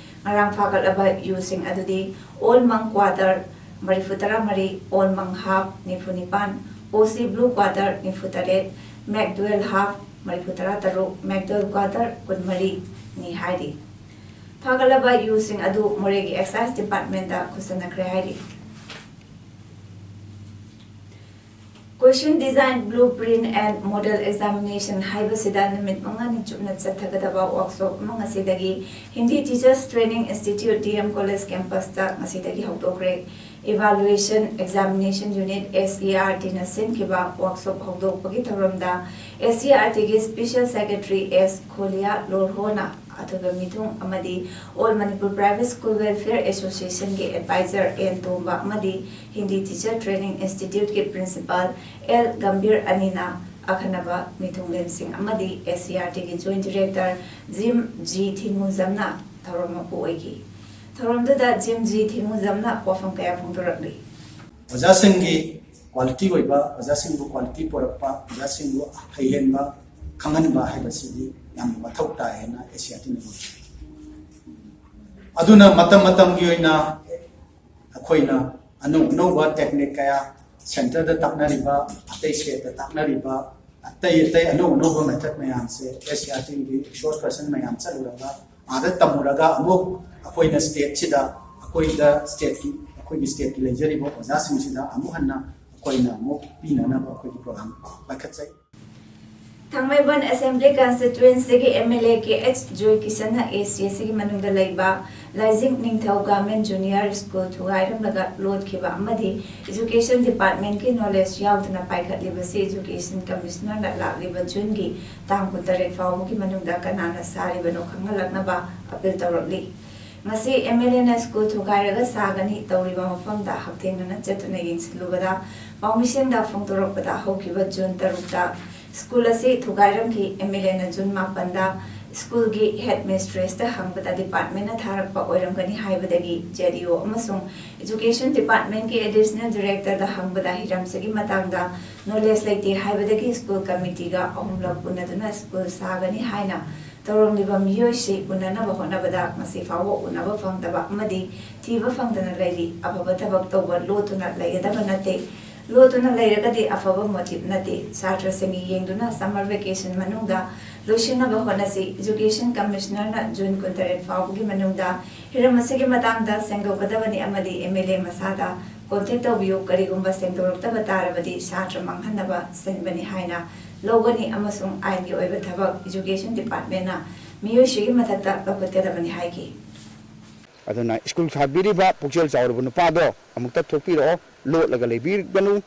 ꯉꯔꯥꯡ ꯐꯥꯒꯠꯂꯕ ꯌꯨꯁꯤꯡ ꯑꯗꯨꯗꯤ ꯑꯣꯜ ꯃꯪ ꯀ꯭ꯋꯥꯇꯔ ꯃꯔꯤꯐꯨ ꯇꯔꯥꯃꯔꯤ, ꯑꯣꯜ ꯃꯪ ꯍꯥꯐ ꯅꯤꯐꯨ ꯅꯤꯄꯥꯟ, ꯑꯣ ꯁꯤ ꯕ꯭ꯂꯨ ꯀ꯭ꯋꯥꯇꯔ ꯅꯤꯐꯨ ꯇꯔꯦꯠ, ꯃꯦꯛꯗ꯭ꯋꯦꯜ ꯍꯥꯐ ꯃꯔꯤꯐꯨ ꯇꯔꯥ ꯇꯔꯨꯛ, ꯃꯦꯛꯗ꯭ꯋꯦꯜ ꯀ꯭ꯋꯥꯇꯔ ꯀꯨꯟꯃꯔꯤꯅꯤ ꯍꯥꯏꯔꯤ꯫ ꯐꯥꯒꯠꯂꯕ ꯌꯨꯁꯤꯡ ꯑꯗꯨ ꯃꯣꯔꯦꯒꯤ ꯑꯦꯛꯁꯥꯏꯖ ꯗꯤꯄꯥꯔꯠꯃꯦꯟꯗ ꯈꯨꯠꯁꯟꯅꯈ꯭ꯔꯦ ꯍꯥꯏꯔꯤ꯫ Question Design Blueprint and Model Examination ꯍꯥꯏꯕꯁꯤꯗ ꯅꯨꯃꯤꯠ ꯃꯉꯥꯅꯤ ꯆꯨꯞꯅ ꯆꯠꯊꯒꯗꯕ ꯋꯥꯔꯛꯁꯣꯞ ꯑꯃ ꯉꯁꯤꯗꯒꯤ Hindi Teachers Training Institute, D M college ꯀꯦꯝꯄꯁꯇ ꯉꯁꯤꯗꯒꯤ ꯍꯧꯗꯣꯛꯈ꯭ꯔꯦ꯫ Evaluation Examination Unit, S E R ꯇꯤꯅ ꯁꯤꯟꯈꯤꯕ ꯋꯥꯔꯛꯁꯣꯞ ꯍꯧꯗꯣꯛꯄꯒꯤ ꯊꯧꯔꯝꯗ ꯑꯦꯁ ꯏ ꯑꯥꯔ ꯇꯤꯒꯤ special secretary S Kholiya Lorhon ꯑꯊꯣꯏꯕ ꯃꯤꯊꯨꯡ ꯑꯃꯗꯤ All Manipur Private School Welfare Associationꯒꯤ ꯑꯦꯗꯚꯥꯏꯖꯔ ꯑꯦꯟ ꯇꯣꯝꯕ ꯑꯃꯗꯤ ꯍꯤꯟꯗꯤ Teacher Training Instituteꯀꯤ ꯄ꯭ꯔꯤꯟꯁꯤꯄꯥꯜ ꯑꯦꯜ ꯒꯝꯚꯤꯔ ꯑꯅꯤꯅ ꯑꯈꯟꯅꯕ ꯃꯤꯊꯨꯡꯂꯦꯟꯁꯤꯡ ꯑꯃꯗꯤ S C E R T ꯒꯤ Joint Director ꯖꯤꯝ ꯖꯤ ꯊꯤꯡꯉꯨꯖꯝꯅ ꯊꯧꯔꯝ ꯃꯄꯨ ꯑꯣꯏꯈꯤ꯫ ꯊꯧꯔꯝꯗꯨꯗ ꯖꯤꯝ ꯖꯤ ꯊꯤꯡꯉꯨꯖꯝꯅ ꯋꯥꯐꯝ ꯀꯌꯥ ꯐꯣꯡꯗꯣꯔꯛꯂꯤ꯫ ꯑꯣꯖꯥꯁꯤꯡꯒꯤ quality ꯑꯣꯏꯕ, ꯑꯣꯖꯥꯁꯤꯡꯕꯨ quality ꯄꯨꯔꯛꯄ, ꯑꯣꯖꯥꯁꯤꯡꯕꯨ ꯍꯩꯍꯟꯕ, ꯈꯪꯍꯟꯕ ꯍꯥꯏꯕꯁꯤꯗꯤ ꯌꯥꯝꯅ ꯃꯊꯧ ꯇꯥꯏ ꯍꯥꯏꯅ S C E R T ꯅ ꯂꯧꯏ꯫ ꯑꯗꯨꯅ ꯃꯇꯝ ꯃꯇꯝꯒꯤ ꯑꯣꯏꯅ ꯑꯩꯈꯣꯏꯅ ꯑꯅꯧ ꯑꯅꯧꯕ technique ꯀꯌꯥ, centre ꯗ ꯇꯥꯛꯅꯔꯤꯕ, ꯑꯇꯩ state ꯇ ꯇꯥꯛꯅꯔꯤꯕ, ꯑꯇꯩ ꯑꯇꯩ ꯑꯅꯧ ꯑꯅꯧꯕ method ꯃꯌꯥꯝꯁꯦ S C E R T ꯒꯤ resource person ꯃꯌꯥꯝ ꯆꯠꯂꯨꯔꯒ, ꯑꯥꯗ ꯇꯝꯃꯨꯔꯒ ꯑꯃꯨꯛ ꯑꯩꯈꯣꯏꯅ state ꯁꯤꯗ, ꯑꯩꯈꯣꯏꯗ state ꯀꯤ, ꯑꯩꯈꯣꯏꯒꯤ state ꯀꯤ ꯂꯩꯖꯔꯤꯕ ꯑꯣꯖꯥꯁꯤꯡꯁꯤꯗ ꯑꯃꯨꯛ ꯍꯟꯅ ꯑꯩꯈꯣꯏꯅ ꯑꯃꯨꯛ ꯄꯤꯅꯅꯕ ꯑꯩꯈꯣꯏꯒꯤ program ꯄꯥꯏꯈꯠꯆꯩ꯫ ꯊꯥꯡꯃꯩꯕꯟ Assembly Constituency ꯒꯤ M L A K H ꯖꯣꯏꯀꯤꯁꯟꯅ A C S ꯒꯤ ꯃꯅꯨꯡꯗ ꯂꯩꯕ ꯂꯥꯏꯖꯤꯡ ꯅꯤꯡꯊꯧ Government Junior School ꯊꯨꯒꯥꯏꯔꯝꯂꯒ ꯂꯣꯠꯈꯤꯕ ꯑꯃꯗꯤ Education Department ꯀꯤ knowledge ꯌꯥꯎꯗꯅ ꯄꯥꯏꯈꯠꯂꯤꯕꯁꯤ Education Commissioner ꯅ ꯂꯥꯛꯂꯤꯕ June ꯒꯤ ꯇꯥꯡ ꯀꯨꯟꯇꯔꯦꯠ ꯐꯥꯎꯕꯒꯤ ꯃꯅꯨꯡꯗ ꯀꯅꯥꯅ ꯁꯥꯔꯤꯕꯅꯣ ꯈꯪꯍꯜꯂꯛꯅꯕ appeal ꯇꯧꯔꯛꯂꯤ꯫ ꯉꯁꯤ M L A ꯅ school ꯊꯨꯒꯥꯏꯔꯒ ꯁꯥꯒꯅꯤ ꯇꯧꯔꯤꯕ ꯃꯐꯝꯗ ꯍꯛꯊꯦꯡꯅꯅ ꯆꯠꯇꯨꯅ ꯌꯦꯡꯁꯤꯜꯂꯨꯕꯗ ꯄꯥꯎꯃꯤꯁꯤꯡꯗ ꯐꯣꯡꯗꯣꯔꯛꯄꯗ ꯍꯧꯈꯤꯕ June ꯇꯔꯨꯛꯇ school ꯑꯁꯤ ꯊꯨꯒꯥꯏꯔꯝꯈꯤ꯫ M L A ꯅ June ꯃꯥꯄꯟꯗ school ꯒꯤ head mistress ꯇ ꯍꯪꯕꯗ department ꯅ ꯊꯥꯔꯛꯄ ꯑꯣꯏꯔꯝꯒꯅꯤ ꯍꯥꯏꯕꯗꯒꯤ Z E O ꯑꯃꯁꯨꯡ Education Department ꯀꯤ Additional Director ꯗ ꯍꯪꯕꯗ ꯍꯤꯔꯝꯁꯤꯒꯤ ꯃꯇꯥꯡꯗ knowledge ꯂꯩꯇꯦ ꯍꯥꯏꯕꯗꯒꯤ school committee ꯒ ꯑꯍꯨꯝꯂꯛ ꯎꯅꯗꯨꯅ school ꯁꯥꯒꯅꯤ ꯍꯥꯏꯅ ꯇꯧꯔꯝꯂꯤꯕ ꯃꯤꯑꯣꯏꯁꯤ ꯎꯅꯅꯕ ꯍꯣꯠꯅꯕꯗ ꯉꯁꯤ ꯐꯥꯎꯕ ꯎꯅꯕ ꯐꯪꯗꯕ ꯑꯃꯗꯤ ꯊꯤꯕ ꯐꯪꯗꯅ ꯂꯩꯔꯤ꯫ ꯑꯐꯕ ꯊꯕꯛ ꯇꯧꯕ ꯂꯣꯠꯇꯨꯅ ꯂꯩꯒꯗꯕ ꯅꯠꯇꯦ꯫ ꯂꯣꯠꯇꯨꯅ ꯂꯩꯔꯒꯗꯤ ꯑꯐꯕ motive ꯅꯠꯇꯦ꯫ ꯁꯥꯇ꯭ꯔꯁꯤꯡꯒꯤ ꯌꯦꯡꯗꯨꯅ summer vacation ꯃꯅꯨꯡꯗ ꯂꯣꯏꯁꯤꯟꯅꯕ ꯍꯣꯠꯅꯁꯤ꯫ Education Commissioner ꯅ June ꯀꯨꯟꯇꯔꯦꯠ ꯐꯥꯎꯕꯒꯤ ꯃꯅꯨꯡꯗ ꯍꯤꯔꯝ ꯑꯁꯤꯒꯤ ꯃꯇꯥꯡꯗ ꯁꯦꯡꯗꯣꯛꯀꯗꯕꯅꯤ ꯑꯃꯗꯤ M L A ꯃꯁꯥꯗ contact ꯇꯧꯕꯤꯌꯨ꯫ ꯀꯔꯤꯒꯨꯝꯕ ꯁꯦꯡꯗꯣꯔꯛꯇꯕ ꯇꯥꯔꯕꯗꯤ ꯁꯥꯇ꯭ꯔ ꯃꯥꯡꯍꯟꯅꯕ ꯁꯤꯟꯕꯅꯤ ꯍꯥꯏꯅ ꯂꯧꯒꯅꯤ ꯑꯃꯁꯨꯡ ꯑꯥꯏꯟꯒꯤ ꯑꯣꯏꯕ ꯊꯕꯛ Education Department ꯅ ꯃꯤꯑꯣꯏꯁꯤꯒꯤ ꯃꯊꯛꯇ ꯂꯧꯈꯠꯀꯗꯕꯅꯤ ꯍꯥꯏꯈꯤ꯫ ꯑꯗꯨꯅ school ꯁꯥꯕꯤꯔꯤꯕ ꯄꯨꯛꯆꯦꯜ ꯆꯥꯎꯔꯕ ꯅꯨꯄꯥꯗꯣ ꯑꯃꯨꯛꯇ ꯊꯣꯛꯄꯤꯔꯛꯑꯣ, ꯂꯣꯠꯂꯒ ꯂꯩꯕꯤꯒꯅꯨ꯫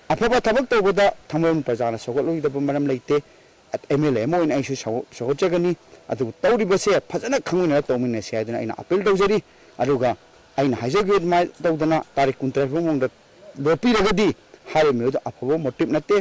ꯑꯐꯕ ꯊꯕꯛ ꯇꯧꯕꯗ ꯊꯥꯡꯃꯩꯕꯟ ꯄ꯭ꯔꯖꯥꯅ ꯁꯧꯒꯠꯂꯣꯏꯗꯕ ꯃꯔꯝ ꯂꯩꯇꯦ꯫ M L A ꯑꯃ ꯑꯣꯏꯅ ꯑꯩꯁꯨ ꯁꯧ-, ꯁꯧꯒꯠꯆꯒꯅꯤ꯫ ꯑꯗꯨꯕꯨ ꯇꯧꯔꯤꯕꯁꯦ ꯐꯖꯅ ꯈꯪꯃꯤꯟꯅꯔ ꯇꯧꯃꯤꯟꯅꯁꯤ ꯍꯥꯏꯗꯨꯅ ꯑꯩꯅ appeal ꯇꯧꯖꯔꯤ꯫ ꯑꯗꯨꯒ ꯑꯩꯅ ꯍꯥꯏꯖꯈꯤꯕ ꯑꯗꯨꯃꯥꯏꯅ ꯇꯧꯗꯅ ꯇꯥꯔꯤꯛ ꯀꯨꯟꯇꯔꯦꯠ ꯐꯥꯎꯕ ꯃꯅꯨꯡꯗ ꯂꯣꯠꯄꯤꯔꯒꯗꯤ ꯍꯥꯏꯔꯤꯕ ꯃꯤꯑꯣꯏꯗꯣ ꯑꯐꯕ motive ꯅꯠꯇꯦ꯫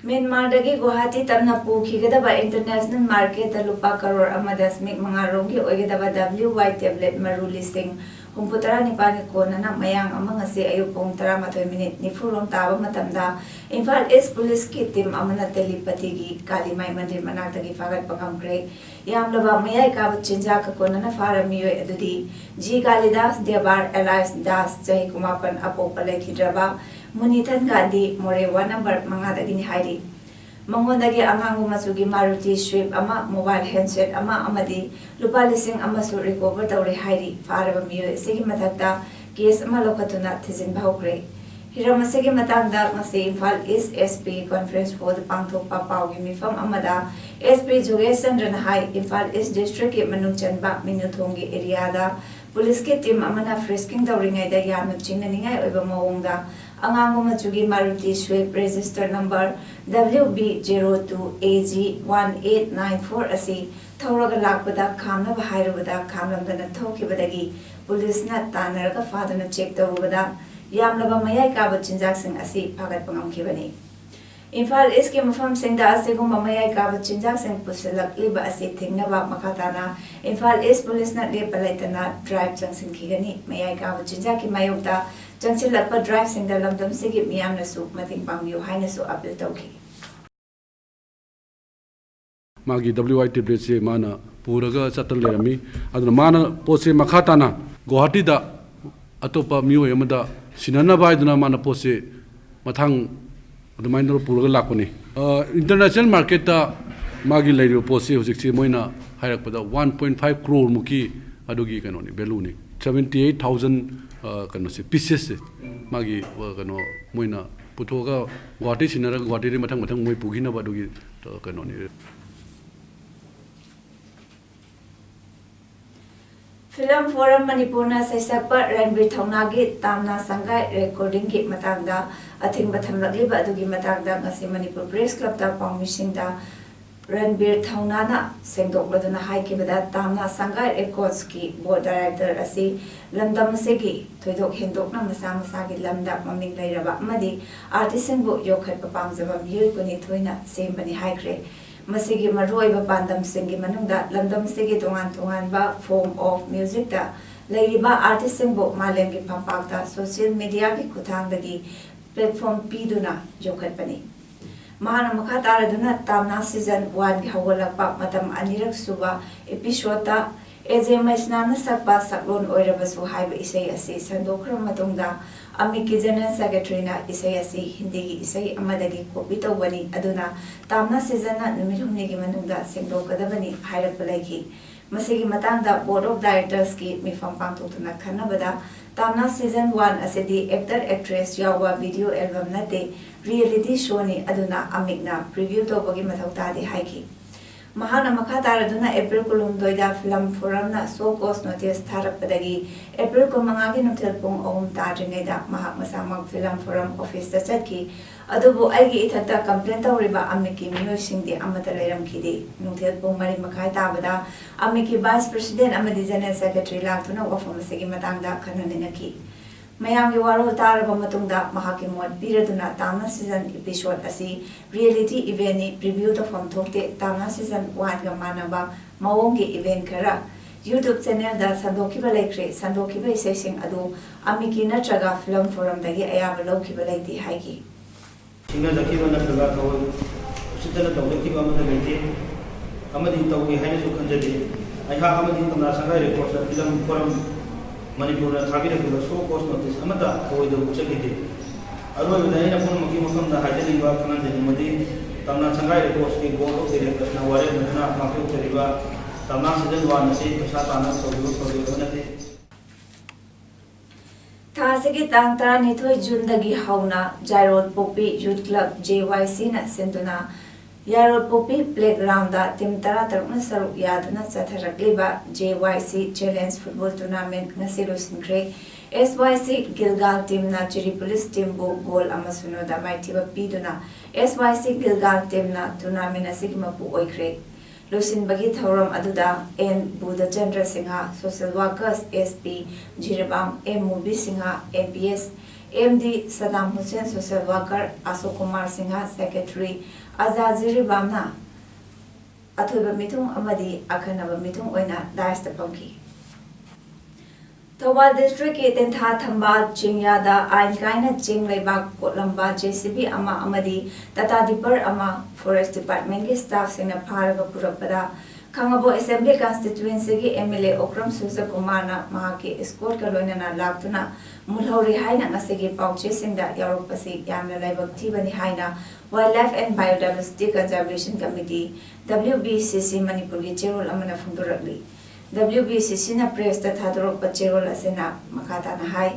ꯃ꯭ꯌꯥꯟꯃꯥꯔꯗꯒꯤ ꯒꯨꯋꯥꯍꯥꯇꯤ ꯇꯝꯅ ꯄꯨꯈꯤꯒꯗꯕ ꯏꯟꯇꯔꯅꯦꯁꯅꯦꯜ ꯃꯥꯔꯀꯦꯠꯇ ꯂꯨꯄꯥ ꯀꯔꯣꯔ ꯑꯃ ꯗꯁꯃꯤꯛ ꯃꯉꯥ ꯔꯣꯝꯒꯤ ꯑꯣꯏꯒꯗꯕ W Y tablet ꯃꯔꯨ ꯂꯤꯁꯤꯡ ꯍꯨꯝꯐꯨ ꯇꯔꯥ ꯅꯤꯄꯥꯟꯒꯤ ꯀꯣꯟꯅꯅ ꯃꯌꯥꯡ ꯑꯃ ꯉꯁꯤ ꯑꯌꯨꯛ ꯄꯨꯡ ꯇꯔꯥꯃꯥꯊꯣꯏ ꯃꯤꯅꯤꯠ ꯅꯤꯐꯨ ꯔꯣꯝ ꯇꯥꯕ ꯃꯇꯝꯗ ꯏꯝꯐꯥꯜ ꯏꯁ ꯄꯨꯂꯤꯁꯀꯤ ꯇꯤꯝ ꯑꯃꯅ ꯇꯦꯂꯤꯄꯇꯤꯒꯤ ꯀꯥꯂꯤꯃꯥꯏ ꯃꯟꯗꯤꯔ ꯃꯅꯥꯛꯇꯒꯤ ꯐꯥꯒꯠꯄ ꯉꯝꯈ꯭ꯔꯦ꯫ ꯌꯥꯝꯂꯕ ꯃꯌꯥꯏ ꯀꯥꯕ ꯆꯤꯟꯖꯥꯛꯀ ꯀꯣꯟꯅꯅ ꯐꯥꯔꯕ ꯃꯤꯑꯣꯏ ꯑꯗꯨꯗꯤ ꯖꯤ ꯀꯥꯂꯤꯗꯥꯁ ꯗꯦꯕꯥꯔ alias ꯗꯥꯁ, ꯆꯍꯤ ꯀꯨꯟꯃꯥꯄꯟ, ꯑꯄꯣꯛꯄ ꯂꯩꯈꯤꯗ꯭ꯔꯕ ꯃꯨꯅꯤꯊꯟ ꯒꯥꯟꯙꯤ, ꯃꯣꯔꯦ ꯋꯥꯔꯗ ꯅꯝꯕꯔ ꯃꯉꯥꯗꯒꯤꯅꯤ ꯍꯥꯏꯔꯤ꯫ ꯃꯉꯣꯟꯗꯒꯤ ꯑꯉꯥꯡꯕ ꯃꯆꯨꯒꯤ ꯃꯥꯔꯨꯇꯤ ꯁ꯭ꯋꯤꯐ ꯑꯃ, ꯃꯣꯕꯥꯏꯜ ꯍꯦꯟꯁꯦꯠ ꯑꯃ ꯑꯃꯗꯤ ꯂꯨꯄꯥ ꯂꯤꯁꯤꯡ ꯑꯃꯁꯨ ꯔꯤꯀꯣꯚꯔ ꯇꯧꯔꯦ ꯍꯥꯏꯔꯤ꯫ ꯐꯥꯔꯕ ꯃꯤꯑꯣꯏ ꯑꯁꯤꯒꯤ ꯃꯊꯛꯇ ꯀꯦꯁ ꯑꯃ ꯂꯧꯈꯠꯇꯨꯅ ꯊꯤꯖꯤꯟꯕ ꯍꯧꯈ꯭ꯔꯦ꯫ ꯍꯤꯔꯝ ꯑꯁꯤꯒꯤ ꯃꯇꯥꯡꯗ ꯉꯁꯤ ꯏꯝꯐꯥꯜ ꯏꯁ ꯑꯦꯁ ꯄꯤ ꯀꯣꯟꯐ꯭ꯔꯦꯟꯁ ꯍꯣꯜꯗ ꯄꯥꯡꯊꯣꯛꯄ ꯄꯥꯎꯒꯤ ꯃꯤꯐꯝ ꯑꯃꯗ ꯑꯦꯁ ꯄꯤ ꯖꯣꯒꯦꯁ ꯆꯟꯗ꯭ꯔꯅ ꯍꯥꯏ, ꯏꯝꯐꯥꯜ ꯏꯁ ꯗꯤꯁꯇ꯭ꯔꯤꯛꯀꯤ ꯃꯅꯨꯡ ꯆꯟꯕ ꯃꯤꯅꯨꯊꯣꯡꯒꯤ ꯑꯦꯔꯤꯌꯥꯗ ꯄꯨꯂꯤꯁꯀꯤ ꯇꯤꯝ ꯑꯃꯅ ꯐ꯭ꯔꯤꯁꯀꯤꯡ ꯇꯧꯔꯤꯉꯩꯗ ꯌꯥꯝꯅ ꯆꯤꯡꯅꯅꯤꯡꯉꯥꯏ ꯑꯣꯏꯕ ꯃꯑꯣꯡꯗ ꯑꯉꯥꯡꯕ ꯃꯆꯨꯒꯤ Maruti Swift register number W B zero two A G one eight nine four ꯑꯁꯤ ꯊꯧꯔꯒ ꯂꯥꯛꯄꯗ ꯈꯥꯝꯅꯕ ꯍꯥꯏꯔꯨꯕꯗ ꯈꯥꯝꯂꯝꯗꯅ ꯊꯧꯈꯤꯕꯗꯒꯤ ꯄꯨꯂꯤꯁꯅ ꯇꯥꯟꯅꯔꯒ ꯐꯥꯗꯨꯅ ꯆꯦꯛ ꯇꯧꯔꯨꯕꯗ ꯌꯥꯝꯂꯕ ꯃꯌꯥꯏ ꯀꯥꯕ ꯆꯤꯟꯖꯥꯛꯁꯤꯡ ꯑꯁꯤ ꯐꯥꯒꯠꯄ ꯉꯝꯈꯤꯕꯅꯤ꯫ ꯏꯝꯐꯥꯜ ꯏꯁꯀꯤ ꯃꯐꯝꯁꯤꯡꯗ ꯑꯁꯤꯒꯨꯝꯕ ꯃꯌꯥꯏ ꯀꯥꯕ ꯆꯤꯟꯖꯥꯛꯁꯤꯡ ꯄꯨꯁꯤꯜꯂꯛꯂꯤꯕ ꯑꯁꯤ ꯊꯤꯡꯅꯕ ꯃꯈꯥ ꯇꯥꯅ ꯏꯝꯐꯥꯜ ꯏꯁ ꯄꯨꯂꯤꯁꯅ ꯂꯦꯞꯄ ꯂꯩꯇꯅ ꯗ꯭ꯔꯥꯏꯚ ꯆꯪꯁꯤꯟꯈꯤꯒꯅꯤ꯫ ꯃꯌꯥꯏ ꯀꯥꯕ ꯆꯤꯟꯖꯥꯛꯀꯤ ꯃꯥꯌꯣꯛꯇ ꯆꯪꯁꯤꯜꯂꯛꯄ ꯗ꯭ꯔꯥꯏꯚꯁꯤꯡꯗ ꯂꯝꯗꯝꯁꯤꯒꯤ ꯃꯤꯌꯥꯝꯅꯁꯨ ꯃꯇꯦꯡ ꯄꯥꯡꯕꯤꯌꯨ ꯍꯥꯏꯅꯁꯨ ꯑꯄꯤꯜ ꯇꯧꯈꯤ꯫ ꯃꯥꯒꯤ W Y tabletꯁꯦ ꯃꯥꯅ ꯄꯨꯔꯒ ꯆꯠꯇꯅ ꯂꯩꯔꯝꯃꯤ꯫ ꯑꯗꯨꯅ ꯃꯥꯅ ꯄꯣꯠꯁꯦ ꯃꯈꯥ ꯇꯥꯅ ꯒꯨꯋꯥꯍꯥꯇꯤꯗ ꯑꯇꯣꯞꯄ ꯃꯤꯑꯣꯏ ꯑꯃꯗ ꯁꯤꯟꯅꯅꯕ ꯍꯥꯏꯗꯨꯅ ꯃꯥꯅ ꯄꯣꯠꯁꯦ ꯃꯊꯥꯡ ꯑꯗꯨꯃꯥꯏꯅ ꯇꯧꯔ ꯄꯨꯔꯒ ꯂꯥꯛꯄꯅꯤ꯫ ꯏꯟꯇꯔꯅꯦꯁꯅꯦꯜ ꯃꯥꯔꯀꯦꯠꯇ ꯃꯥꯒꯤ ꯂꯩꯔꯤꯕ ꯄꯣꯠꯁꯤ ꯍꯧꯖꯤꯛꯁꯤ ꯃꯣꯏꯅ ꯍꯥꯏꯔꯛꯄꯗ one point five crore ꯃꯨꯛꯀꯤ ꯑꯗꯨꯒꯤ ꯀꯩꯅꯣꯅꯤ, ꯚꯦꯂꯨꯅꯤ꯫ Seventy eight thousand ꯀꯩꯅꯣꯁꯦ, ꯄꯤꯁꯦꯁꯁꯦ ꯃꯥꯒꯤ ꯀꯩꯅꯣ ꯃꯣꯏꯅ ꯄꯨꯊꯣꯛꯑꯒ ꯒꯨꯋꯥꯍꯥꯇꯤ ꯁꯤꯟꯅꯔꯒ ꯒꯨꯋꯥꯍꯥꯇꯤꯗꯒꯤ ꯃꯊꯪ ꯃꯊꯪ ꯃꯣꯏ ꯄꯨꯈꯤꯅꯕ ꯑꯗꯨꯒꯤ ꯀꯩꯅꯣꯅꯤ꯫ ꯐꯤꯂꯝ ꯐꯣꯔꯝ ꯃꯅꯤꯄꯨꯔꯅ ꯁꯩꯁꯛꯄ ꯔꯟꯕꯤꯔ ꯊꯧꯅꯥꯒꯤ ꯇꯥꯝꯅꯥ ꯁꯪꯒꯥꯏ ꯔꯦꯀꯣꯔꯗꯤꯡꯒꯤ ꯃꯇꯥꯡꯗ ꯑꯊꯤꯡꯕ ꯊꯝꯂꯛꯂꯤꯕ ꯑꯗꯨꯒꯤ ꯃꯇꯥꯡꯗ ꯉꯁꯤ ꯃꯅꯤꯄꯨꯔ ꯄ꯭ꯔꯦꯁ ꯀ꯭ꯂꯕꯇ ꯄꯥꯎꯃꯤꯁꯤꯡꯗ ꯔꯟꯕꯤꯔ ꯊꯧꯅꯥꯅ ꯁꯦꯡꯗꯣꯛꯂꯗꯨꯅ ꯍꯥꯏꯈꯤꯕꯗ, ꯇꯥꯝꯅꯥ ꯁꯪꯒꯥꯏ ꯔꯦꯀꯣꯔꯗꯁꯀꯤ ꯕꯣꯔꯗ ꯗꯥꯏꯔꯦꯛꯇꯔ ꯑꯁꯤ ꯂꯝꯗꯝ ꯑꯁꯤꯒꯤ ꯊꯣꯏꯗꯣꯛ ꯍꯦꯟꯗꯣꯛꯅ ꯃꯁꯥ ꯃꯁꯥꯒꯤ ꯂꯝꯗ ꯃꯃꯤꯡ ꯂꯩꯔꯕ ꯑꯃꯗꯤ ꯑꯥꯔꯇꯤꯁꯁꯤꯡꯕꯨ ꯌꯣꯛꯈꯠꯄ ꯄꯥꯝꯖꯕ ꯃꯤꯑꯣꯏ ꯀꯨꯟꯅꯤꯊꯣꯏꯅ ꯁꯦꯝꯕꯅꯤ ꯍꯥꯏꯈ꯭ꯔꯦ꯫ ꯃꯁꯤꯒꯤ ꯃꯔꯨꯑꯣꯏꯕ ꯄꯥꯟꯗꯝꯁꯤꯡꯒꯤ ꯃꯅꯨꯡꯗ ꯂꯝꯗꯝ ꯑꯁꯤꯒꯤ ꯇꯣꯉꯥꯟ ꯇꯣꯉꯥꯟꯕ form of musicꯇ ꯂꯩꯔꯤꯕ ꯑꯥꯔꯇꯤꯁꯁꯤꯡꯕꯨ ꯃꯥꯂꯦꯝꯒꯤ ꯐꯝꯄꯥꯛꯇ social mediaꯒꯤ ꯈꯨꯠꯊꯥꯡꯗꯒꯤ platform ꯄꯤꯗꯨꯅ ꯌꯣꯛꯈꯠꯄꯅꯤ꯫ ꯃꯍꯥꯛꯅ ꯃꯈꯥ ꯇꯥꯔꯗꯨꯅ ꯇꯥꯝꯅꯥ season oneꯒꯤ ꯍꯧꯒꯠꯂꯛꯄ ꯃꯇꯝ ꯑꯅꯤꯔꯛ ꯁꯨꯕ episodeꯇ ꯑꯦ ꯖꯦ ꯃꯩꯁꯅꯥꯝꯅ ꯁꯛꯄ ꯁꯛꯂꯣꯟ ꯑꯣꯏꯔꯕꯁꯨ ꯍꯥꯏꯕ ꯏꯁꯩ ꯑꯁꯤ ꯁꯟꯗꯣꯛꯈ꯭ꯔꯕ ꯃꯇꯨꯡꯗ ꯑꯃꯤꯛꯀꯤ general secretaryꯅ ꯏꯁꯩ ꯑꯁꯤ ꯍꯤꯟꯗꯤꯒꯤ ꯏꯁꯩ ꯑꯃꯗꯒꯤ copy ꯇꯧꯕꯅꯤ, ꯑꯗꯨꯅ ꯇꯥꯝꯅꯥ seasonꯅ ꯅꯨꯃꯤꯠ ꯍꯨꯝꯅꯤꯒꯤ ꯃꯅꯨꯡꯗ ꯁꯦꯡꯗꯣꯛꯀꯗꯕꯅꯤ ꯍꯥꯏꯔꯛꯄ ꯂꯩꯈꯤ꯫ ꯃꯁꯤꯒꯤ ꯃꯇꯥꯡꯗ board of directorsꯀꯤ ꯃꯤꯐꯝ ꯄꯥꯡꯊꯣꯛꯇꯨꯅ ꯈꯟꯅꯕꯗ, ꯇꯥꯝꯅꯥ season one ꯑꯁꯤꯗꯤ actor actress ꯌꯥꯎꯕ video album ꯅꯠꯇꯦ, reality showꯅꯤ, ꯑꯗꯨꯅ ꯑꯃꯤꯛꯅ preview ꯇꯧꯕꯒꯤ ꯃꯊꯧ ꯇꯥꯗꯦ ꯍꯥꯏꯈꯤ꯫ ꯃꯍꯥꯛꯅ ꯃꯈꯥ ꯇꯥꯔꯗꯨꯅ April ꯀꯨꯟꯍꯨꯝꯗꯣꯏꯗ film forumꯅ show cause notice ꯊꯥꯔꯛꯄꯗꯒꯤ April ꯀꯨꯟꯃꯉꯥꯒꯤ ꯅꯨꯡꯊꯤꯜ ꯄꯨꯡ ꯑꯍꯨꯝ ꯇꯥꯗ꯭ꯔꯤꯉꯩꯗ ꯃꯍꯥꯛ ꯃꯁꯥꯃꯛ film forum officeꯇ ꯆꯠꯈꯤ꯫ ꯑꯗꯨꯕꯨ ꯑꯩꯒꯤ ꯏꯊꯛꯇ complain ꯇꯧꯔꯤꯕ ꯑꯃꯤꯛꯀꯤ ꯃꯤꯑꯣꯏꯁꯤꯡꯗꯤ ꯑꯃꯠꯇ ꯂꯩꯔꯝꯈꯤꯗꯦ꯫ ꯅꯨꯡꯊꯤꯜ ꯄꯨꯡ ꯃꯔꯤ ꯃꯈꯥꯏ ꯇꯥꯕꯗ ꯑꯃꯤꯛꯀꯤ vice president ꯑꯃꯗꯤ general secretary ꯂꯥꯛꯇꯨꯅ ꯋꯥꯐꯝ ꯑꯁꯤꯒꯤ ꯃꯇꯥꯡꯗ ꯈꯟꯅ ꯅꯩꯅꯈꯤ꯫ ꯃꯌꯥꯝꯒꯤ ꯋꯥꯔꯣꯜ ꯇꯥꯔꯕ ꯃꯇꯨꯡꯗ ꯃꯍꯥꯛꯀꯤ ꯃꯣꯠ ꯄꯤꯔꯗꯨꯅ ꯇꯥꯝꯅꯥ season episode ꯑꯁꯤ reality eventꯅꯤ, preview ꯇꯧꯐꯝ ꯊꯣꯛꯇꯦ, ꯇꯥꯝꯅꯥ season oneꯒ ꯃꯥꯟꯅꯕ ꯃꯑꯣꯡꯒꯤ event ꯈꯔ YouTube channelꯗ ꯁꯟꯗꯣꯛꯈꯤꯕ ꯂꯩꯈ꯭ꯔꯦ꯫ ꯁꯟꯗꯣꯛꯈꯤꯕ ꯏꯁꯩꯁꯤꯡ ꯑꯗꯨ ꯑꯃꯤꯛꯀꯤ ꯅꯠꯇ꯭ꯔꯒ film forumꯗꯒꯤ ꯑꯌꯥꯕ ꯂꯧꯈꯤꯕ ꯂꯩꯇꯦ ꯍꯥꯏꯈꯤ꯫ ꯁꯤꯡꯅꯖꯈꯤꯕ ꯅꯠꯇ꯭ꯔꯒ ꯊꯑꯣꯏ ꯎꯁꯤꯠꯇꯅ ꯇꯧꯖꯈꯤꯕ ꯑꯃꯠꯇ ꯂꯩꯇꯦ ꯑꯃꯗꯤ ꯇꯧꯏ ꯍꯥꯏꯅꯁꯨ ꯈꯟꯖꯗꯦ꯫ ꯑꯩꯍꯥꯛ ꯑꯃꯗꯤ ꯇꯥꯝꯅꯥ ꯁꯪꯒꯥꯏ ꯔꯦꯀꯣꯔꯗꯁꯇ film forum ꯃꯅꯤꯄꯨꯔꯅ ꯊꯥꯕꯤꯔꯛꯈꯤꯕ show cause notice ꯑꯃꯠꯇ ꯊꯑꯣꯏꯗ ꯎꯠꯆꯈꯤꯗꯦ꯫ ꯑꯔꯣꯏꯕꯗ ꯑꯩꯅ ꯄꯨꯝꯅꯃꯛꯀꯤ ꯃꯐꯝꯗ ꯍꯥꯏꯖꯅꯤꯡꯕ, ꯈꯪꯍꯟꯖꯅꯤꯡꯕꯗꯤ ꯇꯥꯝꯅꯥ ꯁꯪꯒꯥꯏ ꯔꯦꯀꯣꯔꯗꯁꯀꯤ board of directorsꯅ ꯋꯥꯔꯦꯞ ꯅꯠꯇꯅ ꯄꯥꯡꯊꯣꯛꯆꯔꯤꯕ ꯇꯥꯝꯅꯥ season one ꯑꯁꯤ ꯄꯩꯁꯥ ꯇꯥꯟꯅꯕ ꯇꯧꯈꯤꯕ ꯊꯧꯗꯣꯛ ꯑꯃ ꯅꯠꯇꯦ꯫ ꯊꯥ ꯑꯁꯤꯒꯤ ꯇꯥꯡ ꯇꯔꯥꯅꯤꯊꯣꯏ Juneꯗꯒꯤ ꯍꯧꯅ ꯖꯥꯏꯔꯣꯜ ꯄꯣꯛꯄꯤ Youth Club JYCꯅ ꯁꯤꯟꯗꯨꯅ ꯌꯥꯏꯔꯣꯜ ꯄꯣꯛꯄꯤ playgroundꯗ team ꯇꯔꯥꯇꯔꯨꯛꯅ ꯁꯔꯨꯛ ꯌꯥꯗꯨꯅ ꯆꯠꯊꯔꯛꯂꯤꯕ JYC Challenge football tournament ꯉꯁꯤ ꯂꯣꯏꯁꯤꯟꯈ꯭ꯔꯦ꯫ ꯑꯦꯁ ꯋꯥꯏ ꯁꯤ ꯒꯤꯜꯒꯥꯜ ꯇꯤꯝꯅ ꯆꯤꯔꯤ ꯄꯨꯂꯤꯁ ꯇꯤꯝꯕꯨ ꯒꯣꯜ ꯑꯃ ꯁꯨꯅꯣꯗ ꯃꯥꯏꯊꯤꯕ ꯄꯤꯗꯨꯅ ꯑꯦꯁ ꯋꯥꯏ ꯁꯤ ꯒꯤꯜꯒꯥꯜ ꯇꯤꯝꯅ ꯇꯨꯔꯅꯥꯃꯦꯟ ꯑꯁꯤꯒꯤ ꯃꯄꯨ ꯑꯣꯏꯈ꯭ꯔꯦ꯫ ꯂꯣꯏꯁꯤꯟꯕꯒꯤ ꯊꯧꯔꯝ ꯑꯗꯨꯗ N Budhachandra Singh, social workers S P Jiribam, M Mubi Singh, M P S, M D Saddam Hussain, social worker Ashok Kumar Singh, secretary ꯑꯖꯥ ꯖꯤꯔꯤꯕꯥꯝꯅ ꯑꯊꯣꯏꯕ ꯃꯤꯊꯨꯡ ꯑꯃꯗꯤ ꯑꯈꯟꯅꯕ ꯃꯤꯊꯨꯡ ꯑꯣꯏꯅ ꯗꯥꯏꯁꯇ ꯐꯝꯈꯤ꯫ ꯊꯧꯕꯥꯜ ꯗꯤꯁꯇ꯭ꯔꯤꯛꯀꯤ ꯇꯦꯟꯊꯥ ꯊꯝꯕꯥꯜ ꯆꯤꯡꯌꯥꯗ ꯑꯥꯏꯟ ꯀꯥꯏꯅ ꯆꯤꯡ ꯂꯩꯕꯥꯛ ꯀꯣꯠꯂꯝꯕ ꯖꯦ ꯁꯤ ꯕꯤ ꯑꯃ ꯑꯃꯗꯤ ꯇꯥꯇꯥ ꯗꯤꯄꯔ ꯑꯃ ꯐꯣꯔꯦꯁ ꯗꯤꯄꯥꯔꯠꯃꯦꯟꯒꯤ ꯁ꯭ꯇꯥꯐꯁꯤꯡꯅ ꯐꯥꯔꯒ ꯄꯨꯔꯛꯄꯗ ꯈꯥꯉꯕꯣꯛ ꯑꯦꯁꯦꯝꯕ꯭ꯂꯤ ꯀꯟꯁꯇꯤꯇ꯭ꯋꯦꯟꯁꯤꯒꯤ ꯑꯦꯝ ꯑꯦꯜ ꯑꯦ ꯑꯣꯀ꯭ꯔꯝ ꯁꯨꯔꯖꯀꯨꯃꯥꯔꯅ ꯃꯍꯥꯛꯀꯤ ꯏꯁꯀꯣꯔꯠꯀ ꯂꯣꯏꯅꯅ ꯂꯥꯛꯇꯨꯅ ꯃꯨꯜꯍꯧꯔꯦ ꯍꯥꯏꯅ ꯉꯁꯤꯒꯤ ꯄꯥꯎꯆꯦꯁꯤꯡꯗ ꯌꯥꯎꯔꯛꯄꯁꯤ ꯌꯥꯝꯅ ꯂꯥꯏꯕꯛ ꯊꯤꯕꯅꯤ ꯍꯥꯏꯅ Wildlife and Biodiversity Conservation Committee, W B C C, ꯃꯅꯤꯄꯨꯔꯒꯤ ꯆꯦꯔꯣꯜ ꯑꯃꯅ ꯐꯣꯡꯗꯣꯔꯛꯂꯤ꯫ W B C Cꯅ ꯄ꯭ꯔꯦꯁꯇ ꯊꯥꯗꯣꯔꯛꯄ ꯆꯦꯔꯣꯜ ꯑꯁꯤꯅ ꯃꯈꯥ ꯇꯥꯅ ꯍꯥꯏ,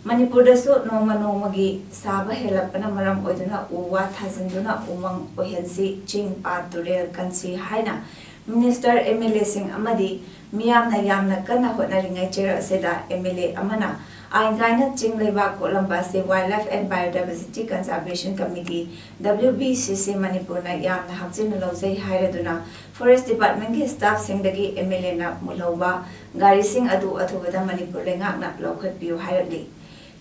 ꯃꯅꯤꯄꯨꯔꯗꯁꯨ ꯅꯣꯡꯃ ꯅꯣꯡꯃꯒꯤ ꯁꯥꯕ ꯍꯦꯜꯂꯛꯄꯅ ꯃꯔꯝ ꯑꯣꯏꯗꯨꯅ ꯎ ꯋꯥ ꯊꯥꯖꯤꯟꯗꯨꯅ ꯎꯃꯪ ꯑꯣꯏꯍꯟꯁꯤ, ꯆꯤꯡ, ꯄꯥꯠ, ꯇꯨꯔꯦꯜ ꯀꯟꯁꯤ ꯍꯥꯏꯅ ꯃꯤꯅꯤꯁꯇꯔ, ꯑꯦꯝ ꯑꯦꯜ ꯑꯦꯁꯤꯡ ꯑꯃꯗꯤ ꯃꯤꯌꯥꯝꯅ ꯌꯥꯝꯅ ꯀꯟꯅ ꯍꯣꯠꯅꯔꯤꯉꯩ ꯆꯩꯔꯛ ꯑꯁꯤꯗ ꯑꯦꯝ ꯑꯦꯜ ꯑꯦ ꯑꯃꯅ ꯑꯥꯏꯟ ꯀꯥꯏꯅ ꯆꯤꯡ ꯂꯩꯕꯥꯛ ꯀꯣꯠꯂꯝꯕ ꯑꯁꯤ Wildlife and Biodiversity Conservation Committee, W B C C, ꯃꯅꯤꯄꯨꯔꯅ ꯌꯥꯝꯅ ꯍꯛꯆꯤꯟꯅ ꯂꯧꯖꯩ ꯍꯥꯏꯔꯗꯨꯅ ꯐꯣꯔꯦꯁ ꯗꯤꯄꯥꯔꯠꯃꯦꯟꯒꯤ ꯁ꯭ꯇꯥꯐꯁꯤꯡꯗꯒꯤ ꯑꯦꯝ ꯑꯦꯜ ꯑꯦꯅ ꯃꯨꯜꯍꯧꯕ ꯒꯥꯔꯤꯁꯤꯡ ꯑꯗꯨ ꯑꯊꯨꯕꯗ ꯃꯅꯤꯄꯨꯔ ꯂꯩꯉꯥꯛꯅ ꯂꯧꯈꯠꯄꯤꯌꯨ ꯍꯥꯏꯔꯛꯂꯤ꯫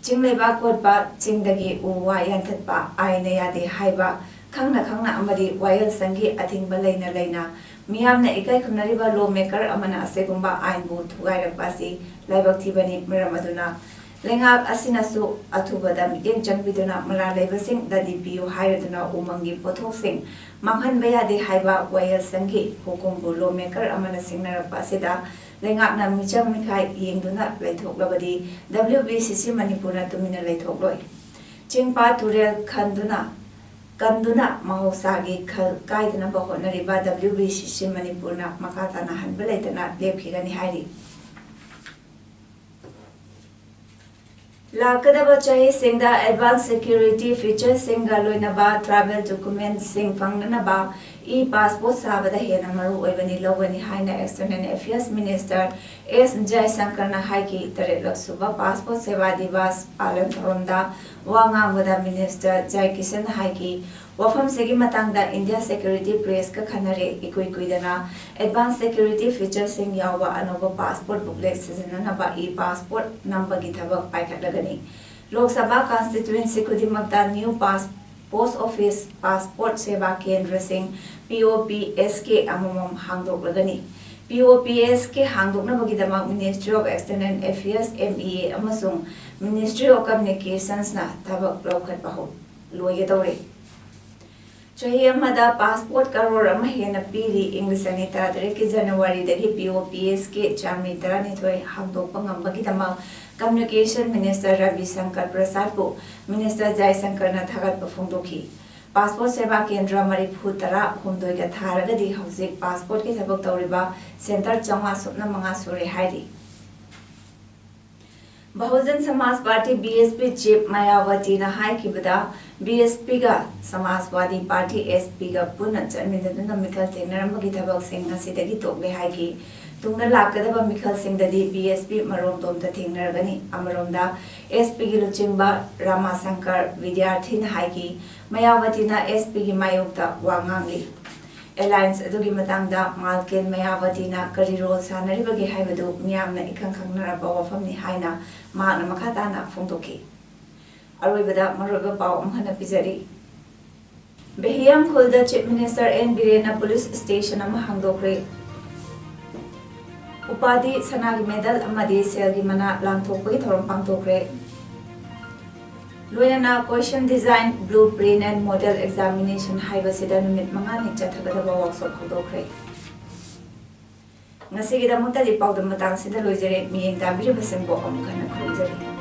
ꯆꯤꯡ ꯂꯩꯕꯥꯛ ꯀꯣꯠꯄ, ꯆꯤꯡꯗꯒꯤ ꯎ ꯋꯥ ꯌꯥꯟꯊꯠꯄ ꯑꯥꯏꯟꯅ ꯌꯥꯗꯦ ꯍꯥꯏꯕ ꯈꯪꯅ ꯈꯪꯅ ꯑꯃꯗꯤ ꯋꯥꯌꯦꯜꯁꯪꯒꯤ ꯑꯊꯤꯡꯕ ꯂꯩꯅ ꯂꯩꯅ ꯃꯤꯌꯥꯝꯅ ꯏꯀꯥꯏ ꯈꯨꯝꯅꯔꯤꯕ ꯂꯣ ꯃꯦꯀꯔ ꯑꯃꯅ ꯑꯁꯤꯒꯨꯝꯕ ꯑꯥꯏꯟꯕꯨ ꯊꯨꯒꯥꯏꯔꯛꯄ ꯑꯁꯤ ꯂꯥꯏꯕꯛ ꯊꯤꯕꯅꯤ꯫ ꯃꯔꯝ ꯑꯗꯨꯅ ꯂꯩꯉꯥꯛ ꯑꯁꯤꯅꯁꯨ ꯑꯊꯨꯕꯗ ꯃꯤꯠꯌꯦꯡ ꯆꯪꯕꯤꯗꯨꯅ ꯃꯔꯥꯜ ꯂꯩꯕꯁꯤꯡ ꯗꯟꯗꯤ ꯄꯤꯌꯨ ꯍꯥꯏꯔꯗꯨꯅ ꯎꯃꯪꯒꯤ ꯄꯣꯠꯊꯣꯛꯁꯤꯡ ꯃꯥꯡꯍꯟꯕ ꯌꯥꯗꯦ ꯍꯥꯏꯕ ꯋꯥꯌꯦꯜꯁꯪꯒꯤ ꯍꯨꯀꯨꯝꯕꯨ ꯂꯣ ꯃꯦꯀꯔ ꯑꯃꯅ ꯁꯤꯡꯅꯔꯛꯄ ꯑꯁꯤꯗ ꯂꯩꯉꯥꯛꯅ ꯃꯤꯆꯪ ꯃꯤꯈꯥꯏ ꯌꯦꯡꯗꯨꯅ ꯂꯩꯊꯣꯛꯂꯕꯗꯤ W B C C ꯃꯅꯤꯄꯨꯔꯅ ꯇꯨꯃꯤꯟꯅ ꯂꯩꯊꯣꯛꯂꯣꯏ꯫ ꯆꯤꯡ ꯄꯥꯠ ꯇꯨꯔꯦꯜ ꯈꯟꯗꯨꯅ, ꯀꯟꯗꯨꯅ ꯃꯍꯧꯁꯥꯒꯤ ꯈꯜ ꯀꯥꯏꯗꯅꯕ ꯍꯣꯠꯅꯔꯤꯕ W B C C ꯃꯅꯤꯄꯨꯔꯅ ꯃꯈꯥ ꯇꯥꯅ ꯍꯟꯕ ꯂꯩꯇꯅ ꯂꯦꯞꯈꯤꯒꯅꯤ ꯍꯥꯏꯔꯤ꯫ ꯂꯥꯛꯀꯗꯕ ꯆꯍꯤꯁꯤꯡꯗ advance security featureꯁꯤꯡꯒ ꯂꯣꯏꯅꯕ travel documentꯁꯤꯡ ꯐꯪꯅꯅꯕ e-passport ꯁꯥꯕꯗ ꯍꯦꯟꯅ ꯃꯔꯨ ꯑꯣꯏꯕꯅꯤ ꯂꯧꯒꯅꯤ ꯍꯥꯏꯅ External Affairs Minister S ꯖꯌꯁꯪꯀꯔꯅ ꯍꯥꯏꯈꯤ꯫ ꯇꯔꯦꯠꯂꯛ ꯁꯨꯕ Passport Seva Diwas ꯄꯥꯂꯟ ꯊꯧꯔꯝꯗ ꯋꯥ ꯉꯥꯡꯕꯗ Minister ꯖꯌꯀꯤꯁꯟꯅ ꯍꯥꯏꯈꯤ, ꯋꯥꯐꯝꯁꯤꯒꯤ ꯃꯇꯥꯡꯗ India Security Pressꯀ ꯈꯟꯅꯔꯦ꯫ ꯏꯀꯨꯏ ꯀꯨꯏꯗꯅ advance security featureꯁꯤꯡ ꯌꯥꯎꯕ ꯑꯅꯧꯕ passport booklet ꯁꯤꯖꯤꯟꯅꯅꯕ e-passport ꯅꯝꯕꯒꯤ ꯊꯕꯛ ꯄꯥꯏꯈꯠꯂꯒꯅꯤ꯫ ꯂꯣꯛ ꯁꯚꯥ constituency ꯈꯨꯗꯤꯡꯃꯛꯇ new pass, post office, passport ꯁꯦꯕꯥ ꯀꯦꯟꯗ꯭ꯔꯁꯤꯡ, P O P S K ꯑꯃꯃꯝ ꯍꯥꯡꯗꯣꯛꯂꯒꯅꯤ꯫ P O P S K ꯍꯥꯡꯗꯣꯛꯅꯕꯒꯤꯗꯃꯛ Ministry of External Affairs, M E A, ꯑꯃꯁꯨꯡ Ministry of Communicationsꯅ ꯊꯕꯛ ꯂꯧꯈꯠꯄ ꯍꯧ-, ꯂꯣꯏꯒꯗꯧꯔꯦ꯫ ꯆꯍꯤ ꯑꯃꯗ passport ꯀꯔꯣꯔ ꯑꯃ ꯍꯦꯟꯅ ꯄꯤꯔꯤ꯫ ꯏꯪ ꯂꯤꯁꯤꯡ ꯑꯅꯤ ꯇꯔꯥꯇꯔꯦꯠꯀꯤ ꯖꯅꯋꯥꯔꯤꯗꯒꯤ P O P S K ꯆꯥꯃꯔꯤ ꯇꯔꯥꯅꯤꯊꯣꯏ ꯍꯥꯡꯗꯣꯛꯄ ꯉꯝꯕꯒꯤꯗꯃꯛ Communication Minister Ravi Shankar ꯄ꯭ꯔꯁꯥꯗꯄꯨ Minister ꯖꯌꯁꯪꯀꯔꯅ ꯊꯥꯒꯠꯄ ꯐꯣꯡꯗꯣꯛꯈꯤ꯫ Passport ꯁꯦꯕꯥ ꯀꯦꯟꯗ꯭ꯔ ꯃꯔꯤꯐꯨ ꯇꯔꯥ ꯍꯨꯝꯗꯣꯏꯒ ꯊꯥꯔꯒꯗꯤ ꯍꯧꯖꯤꯛ passportꯀꯤ ꯊꯕꯛ ꯇꯧꯔꯤꯕ centre ꯆꯥꯝꯃꯉꯥ ꯁꯨꯞꯅ ꯃꯉꯥ ꯁꯨꯔꯦ ꯍꯥꯏꯔꯤ꯫ Bahujan Samaj party, B S P, chief ꯃꯌꯥꯋꯇꯤꯅ ꯍꯥꯏꯈꯤꯕꯗ, B S Pꯒ ꯁꯃꯥꯖꯋꯥꯗꯤ ꯄꯥꯔꯇꯤ, S Pꯒ ꯄꯨꯟꯅ ꯆꯠꯃꯤꯟꯅꯗꯨꯅ ꯃꯤꯈꯜ ꯊꯦꯡꯅꯔꯝꯕꯒꯤ ꯊꯕꯛꯁꯤꯡ ꯉꯁꯤꯗꯒꯤ ꯇꯣꯛꯂꯦ ꯍꯥꯏꯈꯤ꯫ ꯇꯨꯡꯗ ꯂꯥꯛꯀꯗꯕ ꯃꯤꯈꯜꯁꯤꯡꯗꯗꯤ B S P ꯃꯔꯣꯝꯗꯣꯝꯗ ꯊꯦꯡꯅꯔꯒꯅꯤ꯫ ꯑꯃꯔꯣꯝꯗ, S Pꯒꯤ ꯂꯨꯆꯤꯡꯕ ꯔꯥꯃꯥꯁꯪꯀꯔ ꯕꯤꯗ꯭ꯌꯥꯔꯊꯤꯅ ꯍꯥꯏꯈꯤ, ꯃꯌꯥꯋꯇꯤꯅ S Pꯒꯤ ꯃꯥꯌꯣꯛꯇ ꯋꯥ ꯉꯥꯡꯂꯤ꯫ Alliance ꯑꯗꯨꯒꯤ ꯃꯇꯥꯡꯗ ꯃꯥꯜꯀꯦꯟ ꯃꯌꯥꯋꯇꯤꯅ ꯀꯔꯤ role ꯁꯥꯟꯅꯔꯤꯕꯒꯦ ꯍꯥꯏꯕꯗꯨ ꯃꯤꯌꯥꯝꯅ ꯏꯈꯪ ꯈꯪꯅꯔꯕ ꯋꯥꯐꯝꯅꯤ ꯍꯥꯏꯅ ꯃꯍꯥꯛꯅ ꯃꯈꯥ ꯇꯥꯅ ꯐꯣꯡꯗꯣꯛꯈꯤ꯫ ꯑꯔꯣꯏꯕꯗ ꯃꯔꯨꯑꯣꯏꯕ ꯄꯥꯎ ꯑꯃꯨꯛ ꯍꯟꯅ ꯄꯤꯖꯔꯤ꯫ ꯕꯦꯍꯤꯌꯥꯡ ꯈꯨꯜꯗ Chief Minister N ꯕꯤꯔꯦꯟꯅ police station ꯑꯃ ꯍꯥꯡꯗꯣꯛꯈ꯭ꯔꯦ꯫ ꯎꯄꯥꯗꯤ, ꯁꯅꯥꯒꯤ medal ꯑꯃꯗꯤ ꯁꯦꯜꯒꯤ ꯃꯅꯥ ꯂꯥꯟꯊꯣꯛꯄꯒꯤ ꯊꯧꯔꯝ ꯄꯥꯡꯊꯣꯛꯈ꯭ꯔꯦ꯫ ꯂꯣꯏꯅꯅ question design, blueprint and model examination ꯍꯥꯏꯕꯁꯤꯗ ꯅꯨꯃꯤꯠ ꯃꯉꯥꯅꯤ ꯆꯠꯊꯒꯗꯕ workshop ꯍꯧꯗꯣꯛꯈ꯭ꯔꯦ꯫ ꯉꯁꯤꯒꯤꯗꯃꯛꯇꯗꯤ ꯄꯥꯎꯗꯝ ꯃꯇꯥꯡꯁꯤꯗ ꯂꯣꯏꯖꯔꯦ꯫ ꯃꯤꯠꯌꯦꯡ ꯇꯥꯕꯤꯔꯤꯕꯁꯤꯡꯕꯨ ꯑꯃꯨꯛ ꯍꯟꯅ ꯈꯨꯔꯨꯝꯖꯔꯤ꯫